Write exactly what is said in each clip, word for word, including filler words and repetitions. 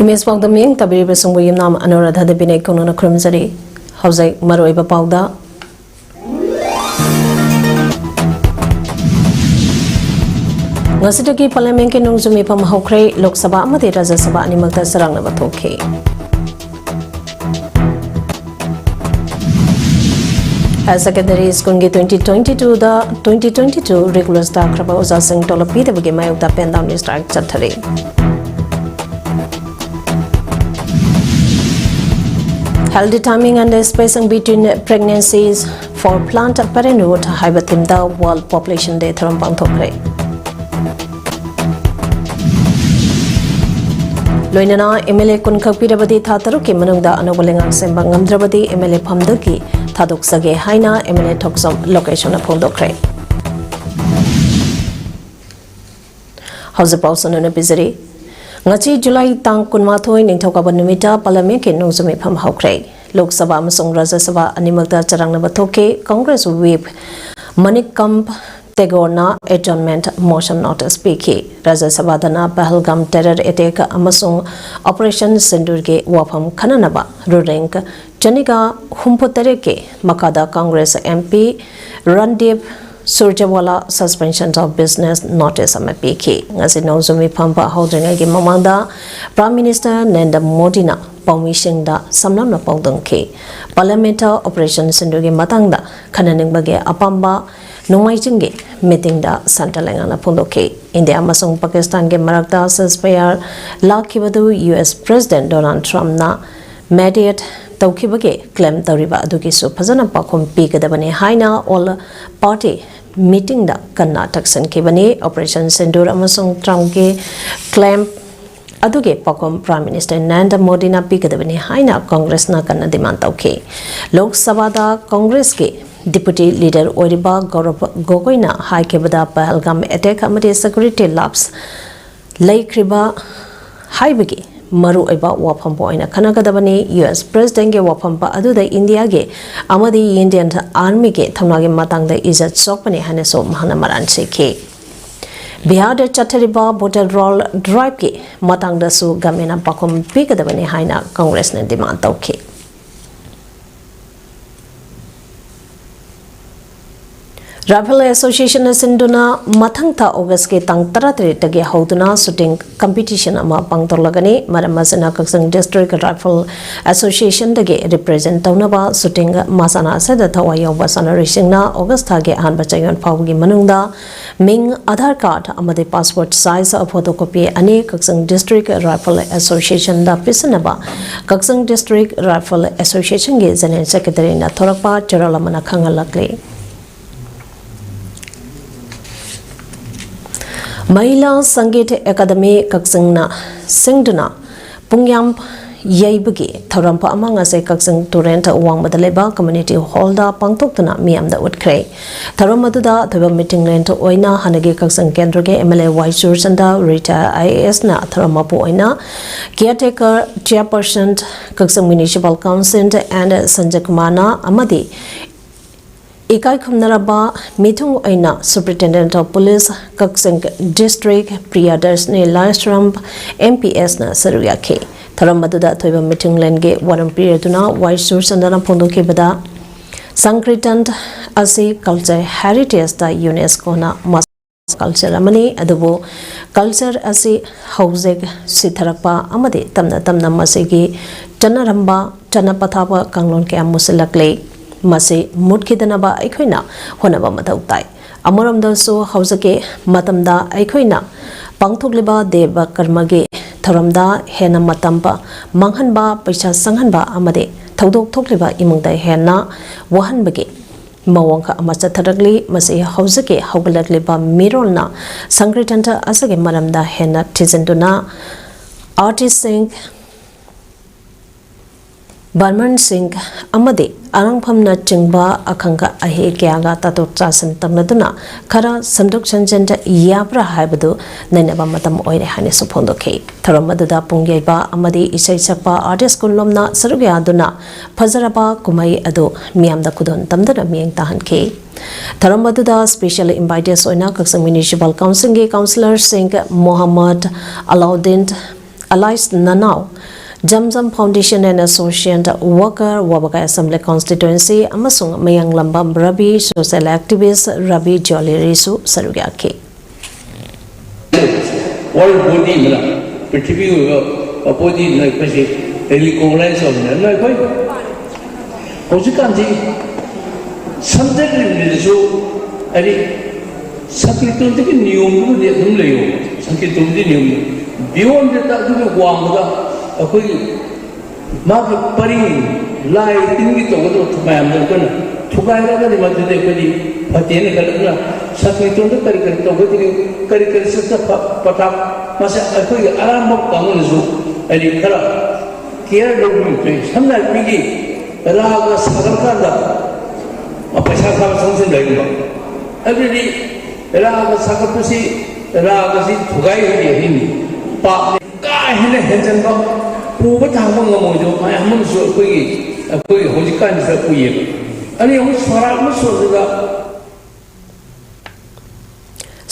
Image ꯄꯥꯎꯗꯝ ꯌꯦꯡ ꯇꯥꯕꯤꯔꯤꯕꯁꯤꯡꯕꯨ ꯌꯨꯝꯅꯥꯝ ꯑꯅꯨꯔꯥꯙ ꯗꯦꯕꯤꯅ ꯏꯀꯣꯛꯅꯅ ꯈꯨꯔꯨꯝꯖꯔꯤ꯫ ꯍꯧꯖꯤꯛ ꯃꯔꯨꯑꯣꯏꯕ ꯄꯥꯎꯗ꯫ ꯉꯁꯤꯗꯒꯤ ꯄꯥꯔꯂꯤꯌꯥꯃꯦꯟꯠꯀꯤ ꯅꯣꯡꯖꯨ ꯃꯤꯐꯝ ꯍꯧꯈ꯭ꯔꯦ꯫ ꯂꯣꯛ ꯁꯚꯥ ꯑꯃꯗꯤ ꯔꯥꯖ꯭ꯌ ꯁꯚꯥ ꯑꯅꯤꯃꯛꯇ ꯆꯔꯥꯡꯅꯕ ꯊꯣꯛꯈꯤ꯫ Higher Secondary Schoolꯒꯤ twenty twenty-twoꯗ twenty twenty-two regulars ꯇꯥꯈ꯭ꯔꯕ ꯑꯣꯖꯥꯁꯤꯡ ꯇꯣꯂꯣꯞ ꯄꯤꯗꯕꯒꯤ ꯃꯥꯌꯣꯛꯇ pen down strike ꯆꯠꯊꯔꯤ꯫ Healthy timing and spacing between pregnancies for plant parenthood ꯍꯥꯏꯕ themeꯗ World Population Day ꯊꯧꯔꯝ ꯄꯥꯡꯊꯣꯛꯈ꯭ꯔꯦ꯫ ꯂꯣꯏꯅꯅ MLA ꯀꯨꯟ ꯈꯛ ꯄꯤꯔꯕꯗꯤ ꯊꯥ ꯇꯔꯨꯛꯀꯤ ꯃꯅꯨꯡꯗ ꯑꯅꯧꯕ ꯂꯩꯉꯥꯛ ꯁꯦꯝꯕ ꯉꯝꯗ꯭ꯔꯕꯗꯤ MLA ꯐꯝꯗꯒꯤ ꯊꯥꯗꯣꯛꯆꯒꯦ ꯍꯥꯏꯅ MLA ꯊꯣꯛꯆꯣꯝ ꯂꯣꯀꯦꯁꯣꯟꯅ ꯐꯣꯡꯗꯣꯛꯈ꯭ꯔꯦ꯫ ꯍꯧꯖꯤꯛ ꯄꯥꯎ ꯁꯟꯗꯣꯛꯅ ꯄꯤꯖꯔꯤ꯫ ꯉꯁꯤ ꯖꯨꯂꯥꯏ ꯇꯥꯡ ꯀꯨꯟꯃꯥꯊꯣꯏ, ꯅꯤꯡꯊꯧꯀꯥꯕ ꯅꯨꯃꯤꯠꯇ ꯄꯥꯔꯂꯤꯌꯥꯃꯦꯟꯠꯀꯤ ꯅꯣꯡꯖꯨ ꯃꯤꯐꯝ ꯍꯧꯈ꯭ꯔꯦ꯫ ꯂꯣꯛ ꯁꯚꯥ ꯑꯃꯁꯨꯡ ꯔꯥꯖ꯭ꯌ ꯁꯚꯥ ꯑꯅꯤꯃꯛꯇ ꯆꯔꯥꯡꯅꯕ ꯊꯣꯛꯈꯤ꯫ ꯀꯪꯒ꯭ꯔꯦꯁ ꯋꯤꯞ ꯃꯅꯤꯛ ꯀꯝ ꯇꯦꯒꯣꯔꯅ adjournment motion notice ꯄꯤꯈꯤ꯫ ꯔꯥꯖ꯭ꯌ ꯁꯚꯥꯗꯅ ꯄꯍꯜꯒꯥꯝ terror attack ꯑꯃꯁꯨꯡ Operation Sindoorꯒꯤ ꯋꯥꯐꯝ ꯈꯟꯅꯅꯕ ruling ꯆꯅꯤꯒ ꯍꯨꯝꯐꯨ ꯇꯔꯦꯠꯀꯤ ꯃꯈꯥꯗ Congress MP Randeep ꯁꯨꯔꯖꯦꯋꯥꯂꯥ suspension of business notice ꯑꯃ ꯄꯤꯈꯤ꯫ ꯉꯁꯤ ꯅꯣꯡꯖꯨ ꯃꯤꯐꯝ ꯍꯧꯗ꯭ꯔꯤꯉꯩꯒꯤ ꯃꯃꯥꯡꯗ Prime Minister ꯅꯔꯦꯟꯗ꯭ꯔ ꯃꯣꯗꯤꯅ ꯄꯥꯎꯃꯤꯁꯤꯡꯗ ꯁꯝꯂꯞꯅ ꯄꯥꯎꯗꯝꯈꯤ꯫ ꯄꯥꯔꯂꯤꯌꯥꯃꯦꯟꯠꯇ Operation Sindoorꯒꯤ ꯃꯇꯥꯡꯗ ꯈꯟꯅꯅꯤꯡꯕꯒꯤ ꯑꯄꯥꯝꯕ ꯅꯣꯡꯃꯥꯏꯖꯤꯡꯒꯤ meetingꯗ centre ꯂꯩꯉꯥꯛꯅ ꯐꯣꯡꯗꯣꯛꯈꯤ꯫ ꯏꯟꯗꯤꯌꯥ ꯑꯃꯁꯨꯡ ꯄꯥꯀꯤꯁꯇꯥꯟꯒꯤ ꯃꯔꯛꯇ ceasefire ꯂꯥꯛꯈꯤꯕꯗꯨ US President Donald Trumpꯅ mediate ꯇꯧꯈꯤꯕꯒꯤ claim ꯇꯧꯔꯤꯕ ꯑꯗꯨꯒꯤꯁꯨ ꯐꯖꯅ ꯄꯥꯎꯈꯨꯝ ꯄꯤꯒꯗꯕꯅꯤ ꯍꯥꯏꯅ all party meetingꯗ ꯀꯟꯅ ꯇꯛꯁꯤꯟꯈꯤꯕꯅꯤ꯫ Operation Sindoor ꯑꯃꯁꯨꯡ Trumpꯀꯤ claim ꯑꯗꯨꯒꯤ ꯄꯥꯎꯈꯨꯝ Prime Minister ꯅꯔꯦꯟꯗ꯭ꯔ ꯃꯣꯗꯤꯅ ꯄꯤꯒꯗꯕꯅꯤ ꯍꯥꯏꯅ ꯀꯪꯒ꯭ꯔꯦꯁꯅ ꯀꯟꯅ demand ꯇꯧꯈꯤ꯫ ꯂꯣꯛ ꯁꯚꯥꯗ ꯀꯪꯒ꯭ꯔꯦꯁꯀꯤ Deputy Leader ꯑꯣꯏꯔꯤꯕ ꯒꯧꯔꯕ ꯒꯣꯒꯣꯏꯅ ꯍꯥꯏꯈꯤꯕꯗ ꯄꯍꯜꯒꯥꯝ attack ꯑꯃꯗꯤ security lapse ꯂꯩꯈ꯭ꯔꯤꯕ ꯍꯥꯏꯕꯒꯤ ꯃꯔꯨꯑꯣꯏꯕ ꯋꯥꯐꯝꯕꯨ ꯑꯣꯏꯅ ꯈꯟꯅꯒꯗꯕꯅꯤ꯫ US Presidentꯀꯤ ꯋꯥꯐꯝ ꯑꯗꯨꯗ ꯏꯟꯗꯤꯌꯥꯒꯤ ꯑꯃꯗꯤ Indian Armyꯒꯤ ꯊꯧꯅꯥꯒꯤ ꯃꯇꯥꯡꯗ ꯏꯖꯠ ꯁꯣꯛꯄꯅꯤ ꯍꯥꯏꯅꯁꯨ ꯃꯍꯥꯛꯅ ꯃꯔꯥꯟ ꯁꯤꯈꯤ꯫ ꯕꯤꯍꯥꯔꯗ ꯆꯠꯊꯔꯤꯕ ꯚꯣꯇꯔ ꯔꯣꯜ ꯗ꯭ꯔꯥꯏꯚꯀꯤ ꯃꯇꯥꯡꯗꯁꯨ ꯒꯃꯦꯟꯅ ꯄꯥꯎꯈꯨꯝ ꯄꯤꯒꯗꯕꯅꯤ ꯍꯥꯏꯅ ꯀꯪꯒ꯭ꯔꯦꯁꯅ ꯗꯤꯃꯥꯟ ꯇꯧꯈꯤ꯫ ꯔꯥꯏꯐꯜ ꯑꯦꯁꯣꯁꯤꯌꯦꯁꯟꯅ ꯁꯤꯟꯗꯨꯅ ꯃꯊꯪ ꯊꯥ ꯑꯣꯒꯁꯀꯤ ꯇꯥꯡ ꯇꯔꯥꯇꯔꯦꯠꯇꯒꯤ ꯍꯧꯗꯨꯅ ꯁꯨꯇꯤꯡ ꯀꯝꯄꯤꯇꯤꯁꯟ ꯑꯃ ꯄꯥꯡꯊꯣꯛꯂꯒꯅꯤ꯫ ꯃꯔꯝ ꯑꯁꯤꯅ ꯀꯛꯆꯤꯡ ꯗꯤꯁꯇ꯭ꯔꯤꯛ ꯔꯥꯏꯐꯜ ꯑꯦꯁꯣꯁꯤꯌꯦꯁꯟꯗꯒꯤ ꯔꯤꯄ꯭ꯔꯖꯦꯟ ꯇꯧꯅꯕ ꯁꯨꯇꯤꯡ ꯃꯁꯥꯟꯅ ꯑꯁꯤꯗ ꯊꯋꯥꯏ ꯌꯥꯎꯕ ꯁꯥꯟꯅꯔꯣꯏꯁꯤꯡꯅ ꯑꯣꯒꯁ ꯊꯥꯒꯤ ꯑꯍꯥꯟꯕ ꯆꯌꯣꯜ ꯐꯥꯎꯕꯒꯤ ꯃꯅꯨꯡꯗ ꯃꯤꯡ, ꯑꯙꯥꯔ ꯀꯥꯔꯗ ꯑꯃꯗꯤ ꯄꯥꯁꯄꯣꯔꯠ ꯁꯥꯏꯖ ꯐꯣꯇꯣ ꯀꯣꯄꯤ ꯑꯅꯤ ꯀꯛꯆꯤꯡ ꯗꯤꯁꯇ꯭ꯔꯤꯛ ꯔꯥꯏꯐꯜ ꯑꯦꯁꯣꯁꯤꯌꯦꯁꯟꯗ ꯄꯤꯁꯤꯟꯅꯕ ꯀꯛꯆꯤꯡ ꯗꯤꯁꯇ꯭ꯔꯤꯛ ꯔꯥꯏꯐꯜ ꯑꯦꯁꯣꯁꯤꯌꯦꯁꯟꯒꯤ ꯖꯦꯅꯔꯦꯜ ꯁꯦꯀ꯭ꯔꯦꯇꯔꯤꯅ ꯊꯣꯔꯛꯄ ꯆꯦꯔꯣꯜ ꯑꯃꯅ ꯈꯪꯍꯜꯂꯛꯂꯤ꯫ ꯃꯍꯤꯂꯥ ꯁꯪꯒꯤꯠ ꯑꯦꯀꯥꯗꯃꯤ ꯀꯛꯆꯤꯡꯅ ꯁꯤꯡꯗꯨꯅ ꯄꯨꯡꯌꯥꯝ ꯌꯩꯕꯒꯤ ꯊꯧꯔꯝ ꯑꯃ ꯉꯁꯤ ꯀꯛꯆꯤꯡ ꯇꯨꯔꯦꯟ ꯋꯥꯡꯃꯗ ꯂꯩꯕ ꯀꯝꯃ꯭ꯌꯨꯅꯤꯇꯤ ꯍꯣꯜꯗ ꯄꯥꯡꯊꯣꯛꯇꯨꯅ ꯃꯤꯌꯥꯝꯗ ꯎꯠꯈ꯭ꯔꯦ꯫ ꯊꯧꯔꯝ ꯑꯗꯨꯗ ꯑꯊꯣꯏꯕ ꯃꯤꯇꯤꯡꯂꯦꯟ ꯑꯣꯏꯅ ꯍꯥꯟꯅꯒꯤ ꯀꯛꯆꯤꯡ ꯀꯦꯟꯗ꯭ꯔꯒꯤ M L A Y Surchandra, retired I A ꯑꯦꯁꯅ ꯊꯧꯔꯝ ꯃꯄꯨ ꯑꯣꯏꯅ caretaker chairperson Kakching municipal council N Sanjay ꯀꯨꯃꯥꯔꯅ ꯑꯃꯗꯤ ꯏꯀꯥꯏ ꯈꯨꯝꯅꯔꯕ ꯃꯤꯊꯨꯡ ꯑꯣꯏꯅ superintendent of police Kakching district Priyadarshini Laishram M P ꯑꯦꯁꯅ ꯁꯔꯨꯛ ꯌꯥꯈꯤ꯫ ꯊꯧꯔꯝ ꯑꯗꯨꯗ ꯑꯊꯣꯏꯕ ꯃꯤꯇꯤꯡꯂꯦꯟꯒꯤ ꯋꯥꯔꯦꯝ ꯄꯤꯔꯗꯨꯅ ꯋꯥꯏ ꯁꯨꯔꯆꯟꯗ꯭ꯔꯅ ꯐꯣꯡꯗꯣꯛꯈꯤꯕꯗ, ꯁꯪꯀ꯭ꯔꯤꯇꯟ ꯑꯁꯤ ꯀꯜꯆꯔ ꯍꯦꯔꯤꯇꯦꯖꯇ ꯌꯨꯅꯦꯁꯀꯣꯅ ꯃꯁꯥ ꯀꯜꯆꯔ ꯑꯃꯅꯤ, ꯑꯗꯨꯕꯨ ꯀꯜꯆꯔ ꯑꯁꯤ ꯍꯧꯖꯤꯛ ꯁꯤꯊꯔꯛꯄ ꯑꯃꯗꯤ ꯇꯞꯅ ꯇꯞꯅ ꯃꯁꯤꯒꯤ ꯆꯠꯅꯔꯝꯕ ꯆꯠꯅ ꯄꯊꯥꯞ ꯀꯥꯡꯂꯣꯟ ꯀꯌꯥ ꯃꯨꯁꯤꯜꯂꯛꯂꯦ꯫ ꯃꯁꯤ ꯃꯨꯠꯈꯤꯗꯅꯕ ꯑꯩꯈꯣꯏꯅ ꯍꯣꯠꯅꯕ ꯃꯊꯧ ꯇꯥꯏ꯫ ꯑꯃꯔꯣꯝꯗꯁꯨ ꯍꯧꯖꯤꯛꯀꯤ ꯃꯇꯝꯗ ꯑꯩꯈꯣꯏꯅ ꯄꯥꯡꯊꯣꯛꯂꯤꯕ ꯗꯦꯕ ꯀꯔꯃꯒꯤ ꯊꯧꯔꯝꯗ ꯍꯦꯟꯅ ꯃꯇꯝ ꯄ-, ꯃꯥꯡꯍꯟꯕ, ꯄꯩꯁꯥ ꯆꯪꯍꯟꯕ ꯑꯃꯗꯤ ꯊꯧꯗꯣꯛ ꯊꯣꯛꯂꯤꯕ ꯏꯃꯨꯡꯗ ꯍꯦꯟꯅ ꯋꯥꯍꯟꯕꯒꯤ ꯃꯑꯣꯡ ꯑꯃ ꯆꯠꯊꯔꯛꯂꯤ꯫ ꯃꯁꯤ ꯍꯧꯖꯤꯛꯀꯤ ꯍꯧꯒꯠꯂꯛꯂꯤꯕ ꯃꯤꯔꯣꯜꯅ ꯁꯪꯀ꯭ꯔꯤꯇꯟ ꯑꯁꯤꯒꯤ ꯃꯔꯝꯗ ꯍꯦꯟꯅ ꯊꯤꯖꯤꯟꯗꯨꯅ ꯑꯥꯔꯇꯤꯁꯁꯤꯡ, ꯕꯔꯃꯟꯁꯤꯡ ꯑꯃꯗꯤ ꯑꯔꯥꯡꯐꯝꯅꯆꯤꯡꯕ ꯑꯈꯪ ꯑꯍꯩ ꯀꯌꯥꯒ ꯇꯥꯊꯣꯛ ꯇꯥꯁꯤꯟ ꯇꯧꯅꯗꯨꯅ ꯈꯔ ꯁꯦꯝꯗꯣꯛ ꯁꯦꯝꯖꯤꯟ ꯌꯥꯕ꯭ꯔꯥ ꯍꯥꯏꯕꯗꯨ ꯅꯩꯅꯕ ꯃꯇꯝ ꯑꯣꯏꯔꯦ ꯍꯥꯏꯅꯁꯨ ꯐꯣꯡꯗꯣꯛꯈꯤ꯫ ꯊꯧꯔꯝ ꯑꯗꯨꯗ ꯄꯨꯡ ꯌꯩꯕ ꯑꯃꯗꯤ ꯏꯁꯩ ꯁꯛꯄ ꯑꯥꯔꯇꯤꯁ ꯀꯨꯟꯂꯣꯝꯅ ꯁꯔꯨꯛ ꯌꯥꯗꯨꯅ ꯐꯖꯔꯕ ꯀꯨꯝꯍꯩ ꯑꯗꯨ ꯃꯤꯌꯥꯝꯗ ꯈꯨꯗꯣꯜ ꯇꯝꯗꯨꯅ ꯃꯤꯠꯌꯦꯡ ꯇꯥꯍꯟꯈꯤ꯫ ꯊꯧꯔꯝ ꯑꯗꯨꯗ ꯁ꯭ꯄꯦꯁꯦꯜ ꯏꯟꯚꯥꯏꯇꯦꯁ ꯑꯣꯏꯅ ꯀꯛꯆꯤꯡ ꯃ꯭ꯌꯨꯅꯤꯁꯤꯄꯥꯜ ꯀꯥꯎꯟꯁꯤꯜꯒꯤ ꯀꯥꯎꯟꯁꯤꯂꯔꯁꯤꯡ ꯃꯣꯍꯝꯃꯗ ꯑꯂꯥꯎꯗꯤꯟ, ꯑꯂꯥꯏꯁ ꯅꯅꯥꯎ, ꯖꯝꯖꯝ ꯐꯥꯎꯟꯗꯦꯁꯟ ꯑꯦꯟ ꯑꯦꯁꯣꯁꯤꯌꯦꯁꯟ ꯋꯥꯀꯔ, ꯋꯥꯕꯒꯥꯏ ꯑꯦꯁꯦꯝꯕ꯭ꯂꯤ ꯀꯣꯟꯁꯇꯤꯇ꯭ꯋꯦꯟꯁꯤ ꯑꯃꯁꯨꯡ ꯃꯌꯥꯡꯂꯝꯕꯝ ꯔꯕꯤ, ꯁꯣꯁꯤꯌꯦꯜ ꯑꯦꯛꯇꯤꯚꯤꯁ ꯔꯕꯤ ꯖ꯭ꯋꯦꯂꯔꯤꯁꯨ ꯁꯔꯨꯛ ꯌꯥꯈꯤ꯫ ꯋꯥꯔꯜ ꯕꯣꯗꯤ ꯑꯃꯅ, ꯄ꯭ꯔꯤꯊꯤꯕꯤꯒꯤ ꯑꯣꯏꯕ ꯕꯣꯗꯤ ꯑꯃꯅ ꯑꯩꯈꯣꯏꯁꯤ ꯔꯤꯀꯣꯒꯅꯥꯏꯖ ꯇꯧꯕꯅꯤꯅ ꯑꯩꯈꯣꯏ ꯍꯧꯖꯤꯛꯀꯥꯟꯁꯤ ꯁꯝꯖꯗ꯭ꯔꯤꯕꯗꯁꯨ ꯍꯥꯏꯗꯤ ꯁꯪꯀꯤꯔꯇꯟꯗꯨꯒꯤ ꯅꯤꯌꯣꯝꯗꯨꯃꯗꯤ ꯑꯗꯨꯝ ꯂꯩꯌꯣ꯫ ꯁꯪꯀꯤꯔꯇꯟꯗꯨꯒꯤ ꯅꯤꯌꯣꯝꯗꯨ ꯕꯤꯌꯣꯟꯗ ꯑꯗꯨꯒꯤ ꯋꯥꯡꯃꯗ ꯑꯩꯈꯣꯏꯒꯤ ꯃꯥꯒꯤ ꯄꯔꯤꯡ ꯂꯥꯏ ꯇꯤꯟꯒꯤ ꯇꯧꯒꯗꯕ ꯃꯌꯥꯝꯗꯣ ꯑꯩꯈꯣꯏꯅ ꯊꯨꯒꯥꯏꯔꯒꯗꯤ ꯃꯗꯨꯗꯤ ꯑꯩꯈꯣꯏꯗꯤ ꯐꯠꯇꯦꯅ ꯈꯜꯂꯤ꯫ ꯑꯗꯨꯅ ꯁꯪꯀꯤꯔꯇꯟꯗ ꯀꯔꯤ ꯀꯔꯤ ꯇꯧꯒꯗꯒꯦ, ꯀꯔꯤ ꯀꯔꯤ ꯆꯠꯇ ꯄꯊꯥꯞ ꯃꯁꯤ ꯑꯩꯈꯣꯏꯒꯤ ꯑꯔꯥꯝꯕ ꯀꯥꯡꯕꯨꯅꯁꯨ ꯍꯥꯏꯗꯤ ꯈꯔ ꯀꯤꯌꯔ ꯂꯧꯕꯤꯕ ꯐꯩ꯫ ꯁꯝꯅ ꯍꯥꯏꯔꯕꯗ ꯃꯤꯒꯤ ꯔꯥꯒ ꯁꯥꯒꯠꯂꯀꯥꯟꯗ ꯄꯩꯁꯥ ꯊꯥꯕ ꯆꯪꯁꯤꯟꯕ ꯍꯥꯏꯒꯨꯝꯕ꯫ ꯑꯗꯨꯗꯤ ꯔꯥꯒ ꯁꯥꯒꯠꯄꯁꯤ ꯔꯥꯒꯁꯤ ꯊꯨꯒꯥꯏꯍꯜꯂꯤ ꯍꯥꯏꯅꯤ꯫ ꯄꯥꯞꯅꯤ꯫ ꯀꯥ ꯍꯦꯟꯅ ꯍꯦꯟꯖꯟꯕ ꯄꯨꯕ ꯊꯥꯡꯕ ꯉꯝꯃꯣꯏꯗꯕ ꯃꯌꯥꯝ ꯑꯃꯁꯨ ꯑꯩꯈꯣꯏꯒꯤ ꯑꯩꯈꯣꯏꯒꯤ ꯍꯧꯖꯤꯛꯀꯥꯟꯁꯤꯗ ꯎꯏꯌꯦꯕ꯫ ꯑꯅꯤ ꯑꯍꯨꯝ ꯁꯣꯔꯥꯛ ꯑꯃ ꯁꯣꯟꯕꯗ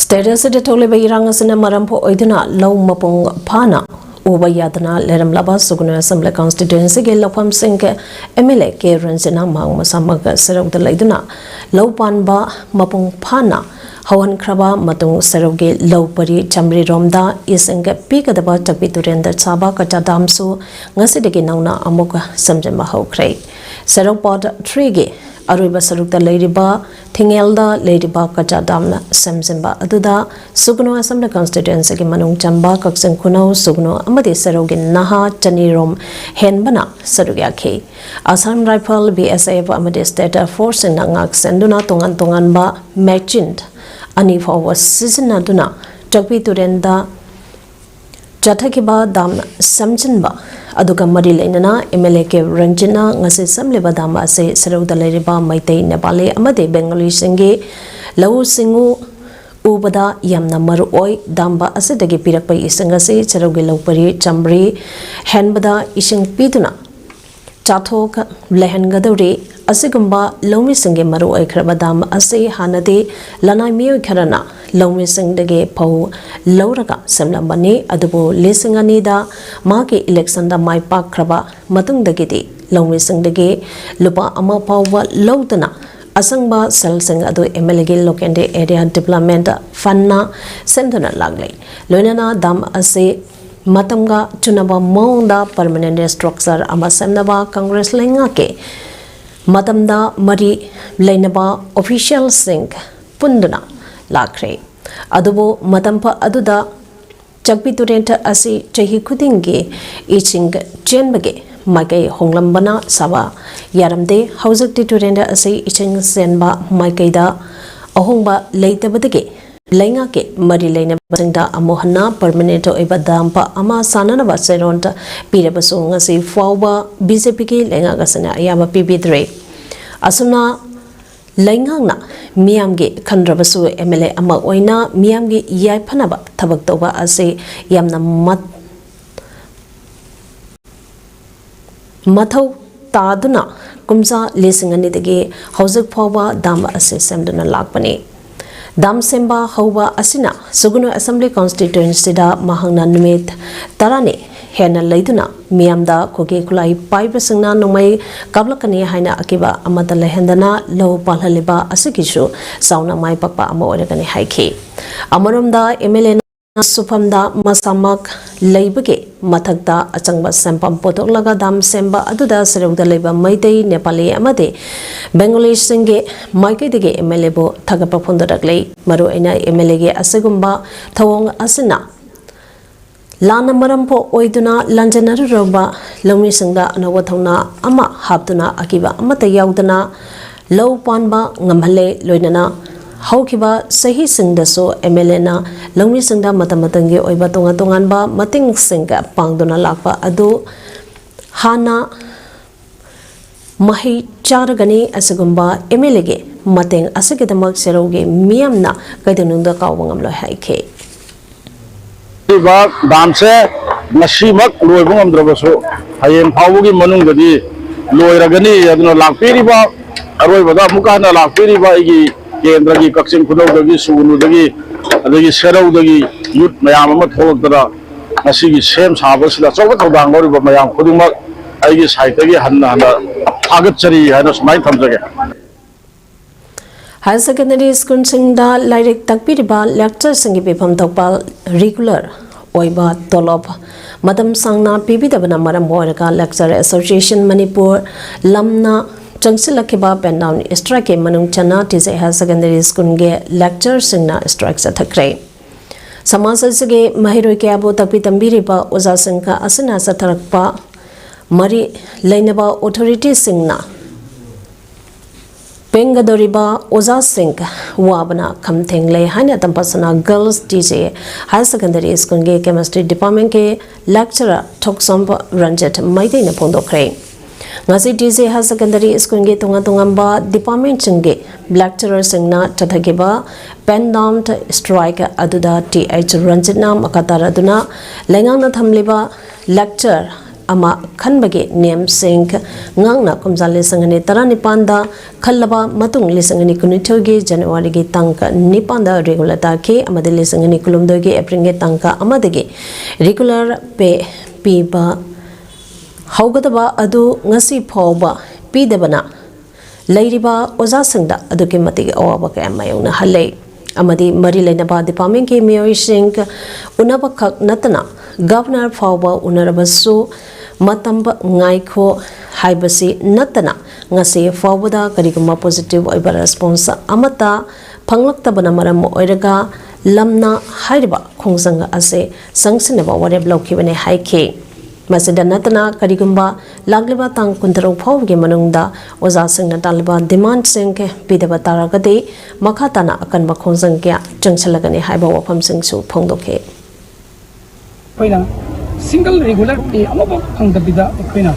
ꯁ꯭ꯇꯦꯠ ꯑꯁꯤꯗ ꯊꯣꯛꯂꯤꯕ ꯏꯔꯥꯡ ꯑꯁꯤꯅ ꯃꯔꯝ ꯑꯣꯏꯗꯨꯅ ꯂꯧ ꯃꯄꯨꯡ ꯐꯥꯅ ꯎꯕ ꯌꯥꯗꯅ ꯂꯩꯔꯝꯂꯕ ꯁꯨꯒꯅꯨ ꯑꯦꯁꯦꯝꯕ꯭ꯂꯤ ꯀꯣꯟꯁꯇꯤꯇ꯭ꯋꯦꯟꯁꯤꯒꯤ ꯂꯧꯐꯝꯁꯤꯡꯒꯤ ꯑꯦꯝ ꯑꯦꯜ ꯑꯦ ꯀꯦ ꯔꯟꯖꯅꯥ ꯃꯍꯥꯛ ꯃꯁꯥꯃꯛ ꯁꯔꯨꯛꯇ ꯂꯩꯗꯨꯅ ꯂꯧ ꯄꯥꯟꯕ ꯃꯄꯨꯡ ꯐꯥꯅ ꯍꯧꯍꯟꯈ꯭ꯔꯕ ꯃꯇꯨꯡ ꯁꯔꯨꯛꯀꯤ ꯂꯧ ꯄꯔꯤ ꯆꯥꯃꯔꯤꯔꯣꯝꯗ ꯏꯁꯤꯡ ꯄꯤꯒꯗꯕ ꯇꯛꯄꯤ ꯇꯨꯔꯦꯟꯗ ꯁꯥꯕ ꯀꯆꯥ ꯗꯥꯝꯁꯨ ꯉꯁꯤꯗꯒꯤ ꯅꯧꯅ ꯑꯃꯨꯛ ꯁꯦꯝꯖꯤꯟꯕ ꯍꯧꯈ꯭ꯔꯦ꯫ ꯁꯔꯨꯛ ꯄꯥꯔꯠ ꯊ꯭ꯔꯤꯒꯤ ꯑꯔꯣꯏꯕ ꯁꯔꯨꯛꯇ ꯂꯩꯔꯤꯕ ꯊꯤꯡꯉꯦꯜꯗ ꯂꯩꯔꯤꯕ ꯀꯆꯥ ꯗꯥꯝꯅ ꯁꯦꯝꯖꯤꯟꯕ ꯑꯗꯨꯗ ꯁꯨꯒꯅꯨ ꯑꯦꯁꯦꯝꯕ꯭ꯂꯤ ꯀꯟꯁꯇꯤꯇ꯭ꯋꯦꯟꯁꯤꯒꯤ ꯃꯅꯨꯡ ꯆꯟꯕ ꯀꯛꯆꯤꯡ ꯈꯨꯅꯧ, ꯁꯨꯒꯅꯨ ꯑꯃꯗꯤ ꯁꯦꯔꯧꯒꯤ ꯅꯍꯥ ꯆꯅꯤꯔꯣꯝ ꯍꯦꯟꯕꯅ ꯁꯔꯨꯛ ꯌꯥꯈꯤ꯫ ꯑꯁꯥꯝ ꯔꯥꯏꯐꯜ, ꯕꯤ ꯑꯦꯁ ꯑꯦꯐ ꯑꯃꯗꯤ ꯁ꯭ꯇꯦꯠ ꯐꯣꯔꯁꯁꯤꯡꯅ ꯉꯥꯛ ꯁꯦꯟꯗꯨꯅ ꯇꯣꯉꯥꯟ ꯇꯣꯉꯥꯟꯕ ꯃꯦꯆꯤꯟ ꯑꯅꯤ ꯐꯥꯎꯕ ꯁꯤꯖꯤꯟꯅꯗꯨꯅ ꯇꯛꯄꯤ ꯇꯨꯔꯦꯟꯗ ꯆꯠꯊꯈꯤꯕ ꯗꯥꯝ ꯁꯦꯝꯖꯤꯟꯕ ꯑꯗꯨꯒ ꯃꯔꯤ ꯂꯩꯅꯅ MLA ꯀꯦ ꯔꯟꯖꯤꯠꯅ ꯉꯁꯤ ꯁꯦꯝꯂꯤꯕ ꯗꯥꯝ ꯑꯁꯤ ꯁꯦꯔꯧꯗ ꯂꯩꯔꯤꯕ ꯃꯩꯇꯩ, ꯅꯦꯄꯥꯂꯤ ꯑꯃꯗꯤ ꯕꯦꯡꯒꯣꯂꯤꯁꯤꯡꯒꯤ ꯂꯧꯎ ꯁꯤꯡꯎ ꯎꯕꯗ ꯌꯥꯝꯅ ꯃꯔꯨ ꯑꯣꯏ꯫ ꯗꯥꯝ ꯑꯁꯤꯗꯒꯤ ꯄꯤꯔꯛꯄ ꯏꯁꯤꯡ ꯑꯁꯤ ꯁꯦꯔꯧꯒꯤ ꯂꯧ ꯄꯔꯤ ꯆꯥꯃꯔꯤ ꯍꯦꯟꯕꯗ ꯏꯁꯤꯡ ꯄꯤꯗꯨꯅ ꯆꯥꯊꯣꯛ ꯂꯩꯍꯟꯒꯗꯧꯔꯤ꯫ ꯑꯁꯤꯒꯨꯝꯕ ꯂꯧꯃꯤꯁꯤꯡꯒꯤ ꯃꯔꯨ ꯑꯣꯏꯈ꯭ꯔꯕ ꯗꯥꯝ ꯑꯁꯤ ꯍꯥꯟꯅꯗꯤ ꯂꯅꯥꯏ ꯃꯤꯑꯣꯏ ꯈꯔꯅ ꯂꯧꯃꯤꯁꯤꯡꯗꯒꯤ ꯐꯧ ꯂꯧꯔꯒ ꯁꯦꯝꯂꯝꯕꯅꯤ꯫ ꯑꯗꯨꯕꯨ ꯂꯤꯁꯤꯡ ꯑꯅꯤꯗ ꯃꯍꯥꯛꯀꯤ ꯏꯂꯦꯛꯁꯟꯗ ꯃꯥꯏ ꯄꯥꯛꯈ꯭ꯔꯕ ꯃꯇꯨꯡꯗꯒꯤꯗꯤ ꯂꯧꯃꯤꯁꯤꯡꯗꯒꯤ ꯂꯨꯄꯥ ꯑꯃ ꯐꯥꯎꯕ ꯂꯧꯗꯅ ꯑꯁꯪꯕ ꯁꯦꯜꯁꯤꯡ ꯑꯗꯨ MLAꯒꯤ Local Area Development Fundꯅ ꯁꯦꯝꯗꯨꯅ ꯂꯥꯛꯂꯤ꯫ ꯂꯣꯏꯅꯅ ꯗꯥꯝ ꯑꯁꯤ ꯃꯇꯝꯒ ꯆꯨꯅꯕ ꯃꯑꯣꯡꯗ permanent structure ꯑꯃ ꯁꯦꯝꯅꯕ ꯀꯪꯒ꯭ꯔꯦꯁ ꯂꯩꯉꯥꯛꯀꯤ ꯃꯇꯝꯗ ꯃꯔꯤ ꯂꯩꯅꯕ officialꯁꯤꯡ ꯄꯨꯟꯗꯨꯅ ꯂꯥꯛꯈ꯭ꯔꯦ꯫ ꯑꯗꯨꯕꯨ ꯃꯇꯝ ꯐ-, ꯑꯗꯨꯗ ꯆꯥꯛꯄꯤ ꯇꯨꯔꯦꯜ ꯑꯁꯤ ꯆꯍꯤ ꯈꯨꯗꯤꯡꯒꯤ ꯏꯁꯤꯡ ꯆꯦꯟꯕꯒꯤ ꯃꯥꯏꯀꯩ ꯍꯣꯡꯂꯝꯕꯅ ꯁꯥꯕ ꯌꯥꯔꯝꯗꯦ꯫ ꯍꯧꯖꯤꯛꯇꯤ ꯇꯨꯔꯦꯜ ꯑꯁꯤ ꯏꯁꯤꯡ ꯆꯦꯟꯕ ꯃꯥꯏꯀꯩꯗ ꯑꯍꯣꯡꯕ ꯂꯩꯇꯕꯗꯒꯤ ꯂꯩꯉꯥꯛꯀꯤ ꯃꯔꯤ ꯂꯩꯅꯕꯁꯤꯡꯗ ꯑꯃꯨꯛ ꯍꯟꯅ permanent ꯑꯣꯏꯕ ꯗꯥꯝ ꯑꯃ ꯁꯥꯅꯅꯕ ꯆꯦꯔꯣꯜ ꯄꯤꯔꯕꯁꯨ ꯉꯁꯤ ꯐꯥꯎꯕ BJPꯒꯤ ꯂꯩꯉꯥꯛ ꯑꯁꯤꯅ ꯑꯌꯥꯕ ꯄꯤꯕꯤꯗ꯭ꯔꯦ꯫ ꯑꯁꯨꯝꯅ ꯂꯩꯉꯥꯛꯅ ꯃꯤꯌꯥꯝꯒꯤ ꯈꯟꯗ꯭ꯔꯕꯁꯨ MLA ꯑꯃ ꯑꯣꯏꯅ ꯃꯤꯌꯥꯝꯒꯤ ꯌꯥꯏꯐꯅꯕ ꯊꯕꯛ ꯇꯧꯕ ꯑꯁꯤ ꯌꯥꯝꯅ ꯃꯠ-, ꯃꯊꯧ ꯇꯥꯗꯨꯅ ꯀꯨꯝꯖꯥ ꯂꯤꯁꯤꯡ ꯑꯅꯤꯗꯒꯤ ꯍꯧꯖꯤꯛ ꯐꯥꯎꯕ ꯗꯥꯝ ꯑꯁꯤ ꯁꯦꯝꯗꯨꯅ ꯂꯥꯛꯄꯅꯤ꯫ ꯗꯥꯝ ꯁꯦꯝꯕ ꯍꯧꯕ ꯑꯁꯤꯅ ꯁꯨꯒꯨꯅꯨ Assembly Constituencyꯗ ꯃꯍꯥꯛꯅ ꯅꯨꯃꯤꯠ ꯇꯔꯥꯅꯤ ꯍꯦꯟꯅ ꯂꯩꯗꯨꯅ ꯃꯤꯌꯥꯝꯗ ꯈꯨꯒꯤ ꯈꯨꯠꯂꯥꯏ ꯄꯥꯏꯕꯁꯤꯡꯅ ꯅꯣꯡꯃꯩ ꯀꯥꯞꯂꯛꯀꯅꯤ ꯍꯥꯏꯅ ꯑꯀꯤꯕ ꯑꯃꯠꯇ ꯂꯩꯍꯟꯗꯅ ꯂꯧ ꯄꯥꯜꯍꯜꯂꯤꯕ ꯑꯁꯤꯒꯤꯁꯨ ꯆꯥꯎꯅ ꯃꯥꯏ ꯄꯥꯛꯄ ꯑꯃ ꯑꯣꯏꯔꯒꯅꯤ ꯍꯥꯏꯈꯤ꯫ ꯑꯃꯔꯣꯝꯗ MLAꯅ ꯁꯨꯐꯝꯗ ꯃꯁꯥꯃꯛ ꯂꯩꯕꯒꯤ ꯃꯊꯛꯇ ꯑꯆꯪꯕ ꯁꯦꯟꯐꯝ ꯄꯨꯊꯣꯛꯂꯒ ꯗꯥꯝ ꯁꯦꯝꯕ ꯑꯗꯨꯗ ꯁꯦꯔꯧꯗ ꯂꯩꯕ ꯃꯩꯇꯩ, ꯅꯦꯄꯥꯂꯤ ꯑꯃꯗꯤ ꯕꯦꯡꯒꯣꯂꯤꯁꯤꯡꯒꯤ ꯃꯥꯏꯀꯩꯗꯒꯤ MLAꯕꯨ ꯊꯥꯒꯠꯄ ꯐꯣꯡꯗꯣꯔꯛꯂꯤ꯫ ꯃꯔꯨꯑꯣꯏꯅ MLAꯒꯤ ꯑꯁꯤꯒꯨꯝꯕ ꯊꯧꯑꯣꯡ ꯑꯁꯤꯅ ꯂꯥꯟꯅ ꯃꯔꯝ ꯐꯥꯎ ꯑꯣꯏꯗꯨꯅ ꯂꯥꯟꯖꯦꯟꯅꯔꯨꯔꯕ ꯂꯧꯃꯤꯁꯤꯡꯗ ꯑꯅꯧꯕ ꯊꯧꯅꯥ ꯑꯃ ꯍꯥꯞꯇꯨꯅ ꯑꯀꯤꯕ ꯑꯃꯠꯇ ꯌꯥꯎꯗꯅ ꯂꯧ ꯄꯥꯟꯕ ꯉꯝꯍꯜꯂꯦ꯫ ꯂꯣꯏꯅꯅ ꯍꯧꯈꯤꯕ ꯆꯍꯤꯁꯤꯡꯗꯁꯨ ꯑꯦꯝ ꯑꯦꯜ ꯑꯦꯅ ꯂꯧꯃꯤꯁꯤꯡꯗ ꯃꯇꯝ ꯃꯇꯝꯒꯤ ꯑꯣꯏꯕ ꯇꯣꯉꯥꯟ ꯇꯣꯉꯥꯟꯕ ꯃꯇꯦꯡꯁꯤꯡ ꯄꯥꯡꯗꯨꯅ ꯂꯥꯛꯄ ꯑꯗꯨ ꯍꯥꯟꯅ ꯃꯍꯩ ꯆꯥꯔꯒꯅꯤ꯫ ꯑꯁꯤꯒꯨꯝꯕ ꯑꯦꯝ ꯑꯦꯜ ꯑꯦꯒꯤ ꯃꯇꯦꯡ ꯑꯁꯤꯒꯤꯗꯃꯛ ꯁꯦꯔꯧꯒꯤ ꯃꯤꯌꯥꯝꯅ ꯀꯩꯗꯧꯅꯨꯡꯗ ꯀꯥꯎꯕ ꯉꯝꯂꯣꯏ ꯍꯥꯏꯈꯤ꯫ ꯍꯥꯏꯔꯤꯕ ꯗꯥꯝꯁꯦ ꯉꯁꯤꯃꯛ ꯂꯣꯏꯕ ꯉꯝꯗ꯭ꯔꯕꯁꯨ ꯍꯌꯦꯡ ꯐꯥꯎꯕꯒꯤ ꯃꯅꯨꯡꯗꯗꯤ ꯂꯣꯏꯔꯒꯅꯤ꯫ ꯑꯗꯨꯅ ꯂꯥꯛꯄꯤꯔꯤꯕ, ꯑꯔꯣꯏꯕꯗ ꯑꯃꯨꯛꯀ ꯍꯟꯅ ꯂꯥꯛꯄꯤꯔꯤꯕ ꯑꯩꯒꯤ ꯀꯦꯟꯗ꯭ꯔꯒꯤ ꯀꯛꯆꯤꯡ ꯈꯨꯅꯧꯗꯒꯤ, ꯁꯨꯒꯅꯨꯗꯒꯤ, ꯑꯗꯒꯤ ꯁꯦꯔꯧꯗꯒꯤ ꯌꯨꯠ ꯃꯌꯥꯝ ꯑꯃ ꯊꯣꯛꯂꯛꯇꯅ ꯉꯁꯤꯒꯤ ꯁꯦꯝ ꯁꯥꯕꯁꯤꯗ ꯑꯆꯧꯕ ꯊꯧꯗꯥꯡ ꯂꯧꯔꯤꯕ ꯃꯌꯥꯝ ꯈꯨꯗꯤꯡꯃꯛ ꯑꯩꯒꯤ ꯁꯥꯏꯠꯇꯒꯤ ꯍꯟꯅ ꯍꯟꯅ ꯊꯥꯒꯠꯆꯔꯤ ꯍꯥꯏꯅ ꯁꯨꯃꯥꯏꯅ ꯊꯝꯖꯒꯦ꯫ ꯍꯥꯌꯔ ꯁꯦꯀꯦꯟꯗꯔꯤ ꯁ꯭ꯀꯨꯜꯁꯤꯡꯗ ꯂꯥꯏꯔꯤꯛ ꯇꯥꯛꯄꯤꯔꯤꯕ ꯂꯦꯛꯆꯔꯁꯤꯡꯒꯤ ꯄꯤꯐꯝ ꯊꯣꯛꯄ ꯔꯤꯒꯨꯂꯔ ꯑꯣꯏꯕ ꯇꯣꯂꯣꯞ ꯃꯇꯝ ꯁꯥꯡꯅ ꯄꯤꯕꯤꯗꯕꯅ ꯃꯔꯝ ꯑꯣꯏꯔꯒ ꯂꯦꯛꯆꯔ ꯑꯦꯁꯣꯁꯤꯌꯦꯁꯟ ꯃꯅꯤꯄꯨꯔ ꯂꯝꯅ ꯆꯪꯁꯤꯜꯂꯛꯈꯤꯕ ꯄꯦꯟ ꯗꯥꯎꯟ ꯁ꯭ꯇ꯭ꯔꯥꯏꯛꯀꯤ ꯃꯅꯨꯡ ꯆꯟꯅ ꯇꯤ ꯖꯦ ꯍꯥꯌꯔ ꯁꯦꯀꯦꯟꯗꯔꯤ ꯁ꯭ꯀꯨꯜꯒꯤ ꯂꯦꯛꯆꯔꯁꯤꯡꯅ ꯁ꯭ꯇ꯭ꯔꯥꯏꯛ ꯆꯠꯊꯈ꯭ꯔꯦ꯫ ꯁꯃꯥꯖ ꯑꯁꯤꯒꯤ ꯃꯍꯩꯔꯣꯏ ꯀꯌꯥꯕꯨ ꯇꯥꯛꯄꯤ ꯇꯝꯕꯤꯔꯤꯕ ꯑꯣꯖꯥꯁꯤꯡꯒ ꯑꯁꯤꯅ ꯆꯠꯊꯔꯛꯄ ꯃꯔꯤ ꯂꯩꯅꯕ ꯑꯣꯊꯣꯔꯤꯇꯤꯁꯤꯡꯅ ꯄꯦꯟꯒꯗꯧꯔꯤꯕ ꯑꯣꯖꯥꯁꯤꯡ ꯋꯥꯕꯅ ꯈꯝ ꯊꯦꯡꯂꯦ ꯍꯥꯏꯅ ꯇꯝꯐꯥꯁꯅꯥ girls T G higher secondary ꯁ꯭ꯀꯨꯜꯒꯤ ꯀꯦꯃꯤꯁꯇ꯭ꯔꯤ ꯗꯤꯄꯥꯔꯠꯃꯦꯟꯒꯤ ꯂꯦꯛꯆꯔꯔ ꯊꯣꯛꯆꯣꯝ ꯔꯟꯖꯤꯠ ꯃꯩꯇꯩꯅ ꯐꯣꯡꯗꯣꯛꯈ꯭ꯔꯦ꯫ ꯉꯁꯤ ꯇꯤ ꯖꯦ ꯍꯥꯌꯔ ꯁꯦꯀꯦꯟꯗꯔꯤ ꯁ꯭ꯀꯨꯜꯒꯤ ꯇꯣꯉꯥꯟ ꯇꯣꯉꯥꯟꯕ ꯗꯤꯄꯥꯔꯠꯃꯦꯟꯁꯤꯡꯒꯤ ꯂꯦꯛꯆꯔꯔꯁꯤꯡꯅ ꯆꯠꯊꯈꯤꯕ ꯄꯦꯟ ꯗꯥꯎꯟ ꯁ꯭ꯇ꯭ꯔꯥꯏꯛ ꯑꯗꯨꯗ ꯇꯤ ꯑꯩꯆ ꯔꯟꯖꯤꯠꯅ ꯃꯈꯥ ꯇꯥꯔꯗꯨꯅ ꯂꯩꯉꯥꯛꯅ ꯊꯝꯂꯤꯕ ꯂꯦꯛꯆꯔ ꯑꯃ ꯈꯟꯕꯒꯤ ꯅꯤꯌꯝꯁꯤꯡ ꯉꯥꯛꯅ ꯀꯨꯝꯖꯥ ꯂꯤꯁꯤꯡ ꯑꯅꯤ ꯇꯔꯥꯅꯤꯄꯥꯟꯗ ꯈꯜꯂꯕ ꯃꯇꯨꯡ ꯂꯤꯁꯤꯡ ꯑꯅꯤ ꯀꯨꯟꯅꯤꯊꯣꯏꯒꯤ ꯖꯅꯋꯥꯔꯤꯒꯤ ꯇꯥꯡ ꯅꯤꯄꯥꯟꯗ ꯔꯤꯒꯨꯂꯔ ꯇꯥꯈꯤ ꯑꯃꯗꯤ ꯂꯤꯁꯤꯡ ꯑꯅꯤ ꯀꯨꯟꯍꯨꯝꯗꯣꯏꯒꯤ ꯑꯦꯄ꯭ꯔꯤꯜꯒꯤ ꯇꯥꯡ ꯑꯃꯗꯒꯤ ꯔꯤꯒꯨꯂꯔ ꯄꯦ ꯄꯤꯕ ꯍꯧꯒꯗꯕ ꯑꯗꯨ ꯉꯁꯤ ꯐꯥꯎꯕ ꯄꯤꯗꯕꯅ ꯂꯩꯔꯤꯕ ꯑꯣꯖꯥꯁꯤꯡꯗ ꯑꯗꯨꯛꯀꯤ ꯃꯇꯤꯛ ꯑꯋꯥꯕ ꯀꯌꯥ ꯃꯥꯌꯣꯛꯅꯍꯜꯂꯦ ꯑꯃꯗꯤ ꯃꯔꯤ ꯂꯩꯅꯕ ꯗꯤꯄꯥꯔꯠꯃꯦꯟꯒꯤ ꯃꯤꯑꯣꯏꯁꯤꯡ ꯎꯅꯕꯈꯛ ꯅꯠꯇꯅ ꯒꯚꯔꯅꯔ ꯐꯥꯎꯕ ꯎꯅꯔꯕꯁꯨ ꯃꯇꯝ ꯉꯥꯏꯈꯣ ꯍꯥꯏꯕꯁꯤ ꯅꯠꯇꯅ ꯉꯁꯤ ꯐꯥꯎꯕꯗ ꯀꯔꯤꯒꯨꯝꯕ ꯄꯣꯖꯤꯇꯤꯚ ꯑꯣꯏꯕ ꯔꯦꯁꯄꯣꯟꯁ ꯑꯃꯠꯇ ꯐꯪꯂꯛꯇꯕꯅ ꯃꯔꯝ ꯑꯣꯏꯔꯒ ꯂꯝꯅ ꯍꯥꯏꯔꯤꯕ ꯈꯣꯡꯖꯪ ꯑꯁꯤ ꯆꯪꯁꯤꯟꯅꯕ ꯋꯥꯔꯦꯞ ꯂꯧꯈꯤꯕꯅꯤ ꯍꯥꯏꯈꯤ꯫ ꯃꯁꯤꯗ ꯅꯠꯇꯅ ꯀꯔꯤꯒꯨꯝꯕ ꯂꯥꯛꯂꯤꯕ ꯇꯥꯡ ꯀꯨꯟꯇꯔꯨꯛ ꯐꯥꯎꯕꯒꯤ ꯃꯅꯨꯡꯗ ꯑꯣꯖꯥꯁꯤꯡꯅ ꯇꯥꯜꯂꯤꯕ ꯗꯤꯃꯥꯟꯁꯤꯡ ꯄꯤꯗꯕ ꯇꯥꯔꯒꯗꯤ ꯃꯈꯥ ꯇꯥꯅ ꯑꯀꯟꯕ ꯈꯣꯡꯖꯪ ꯀꯌꯥ ꯆꯪꯁꯤꯜꯂꯒꯅꯤ ꯍꯥꯏꯕ ꯋꯥꯐꯝꯁꯤꯡꯁꯨ ꯐꯣꯡꯗꯣꯛꯈꯤ꯫ ꯑꯩꯈꯣꯏꯅ ꯁꯤꯡꯒꯜ ꯔꯤꯒꯨꯂꯔ ꯄꯦ ꯑꯃꯐꯥꯎ ꯐꯪꯗꯕꯤꯗ ꯑꯩꯈꯣꯏꯅ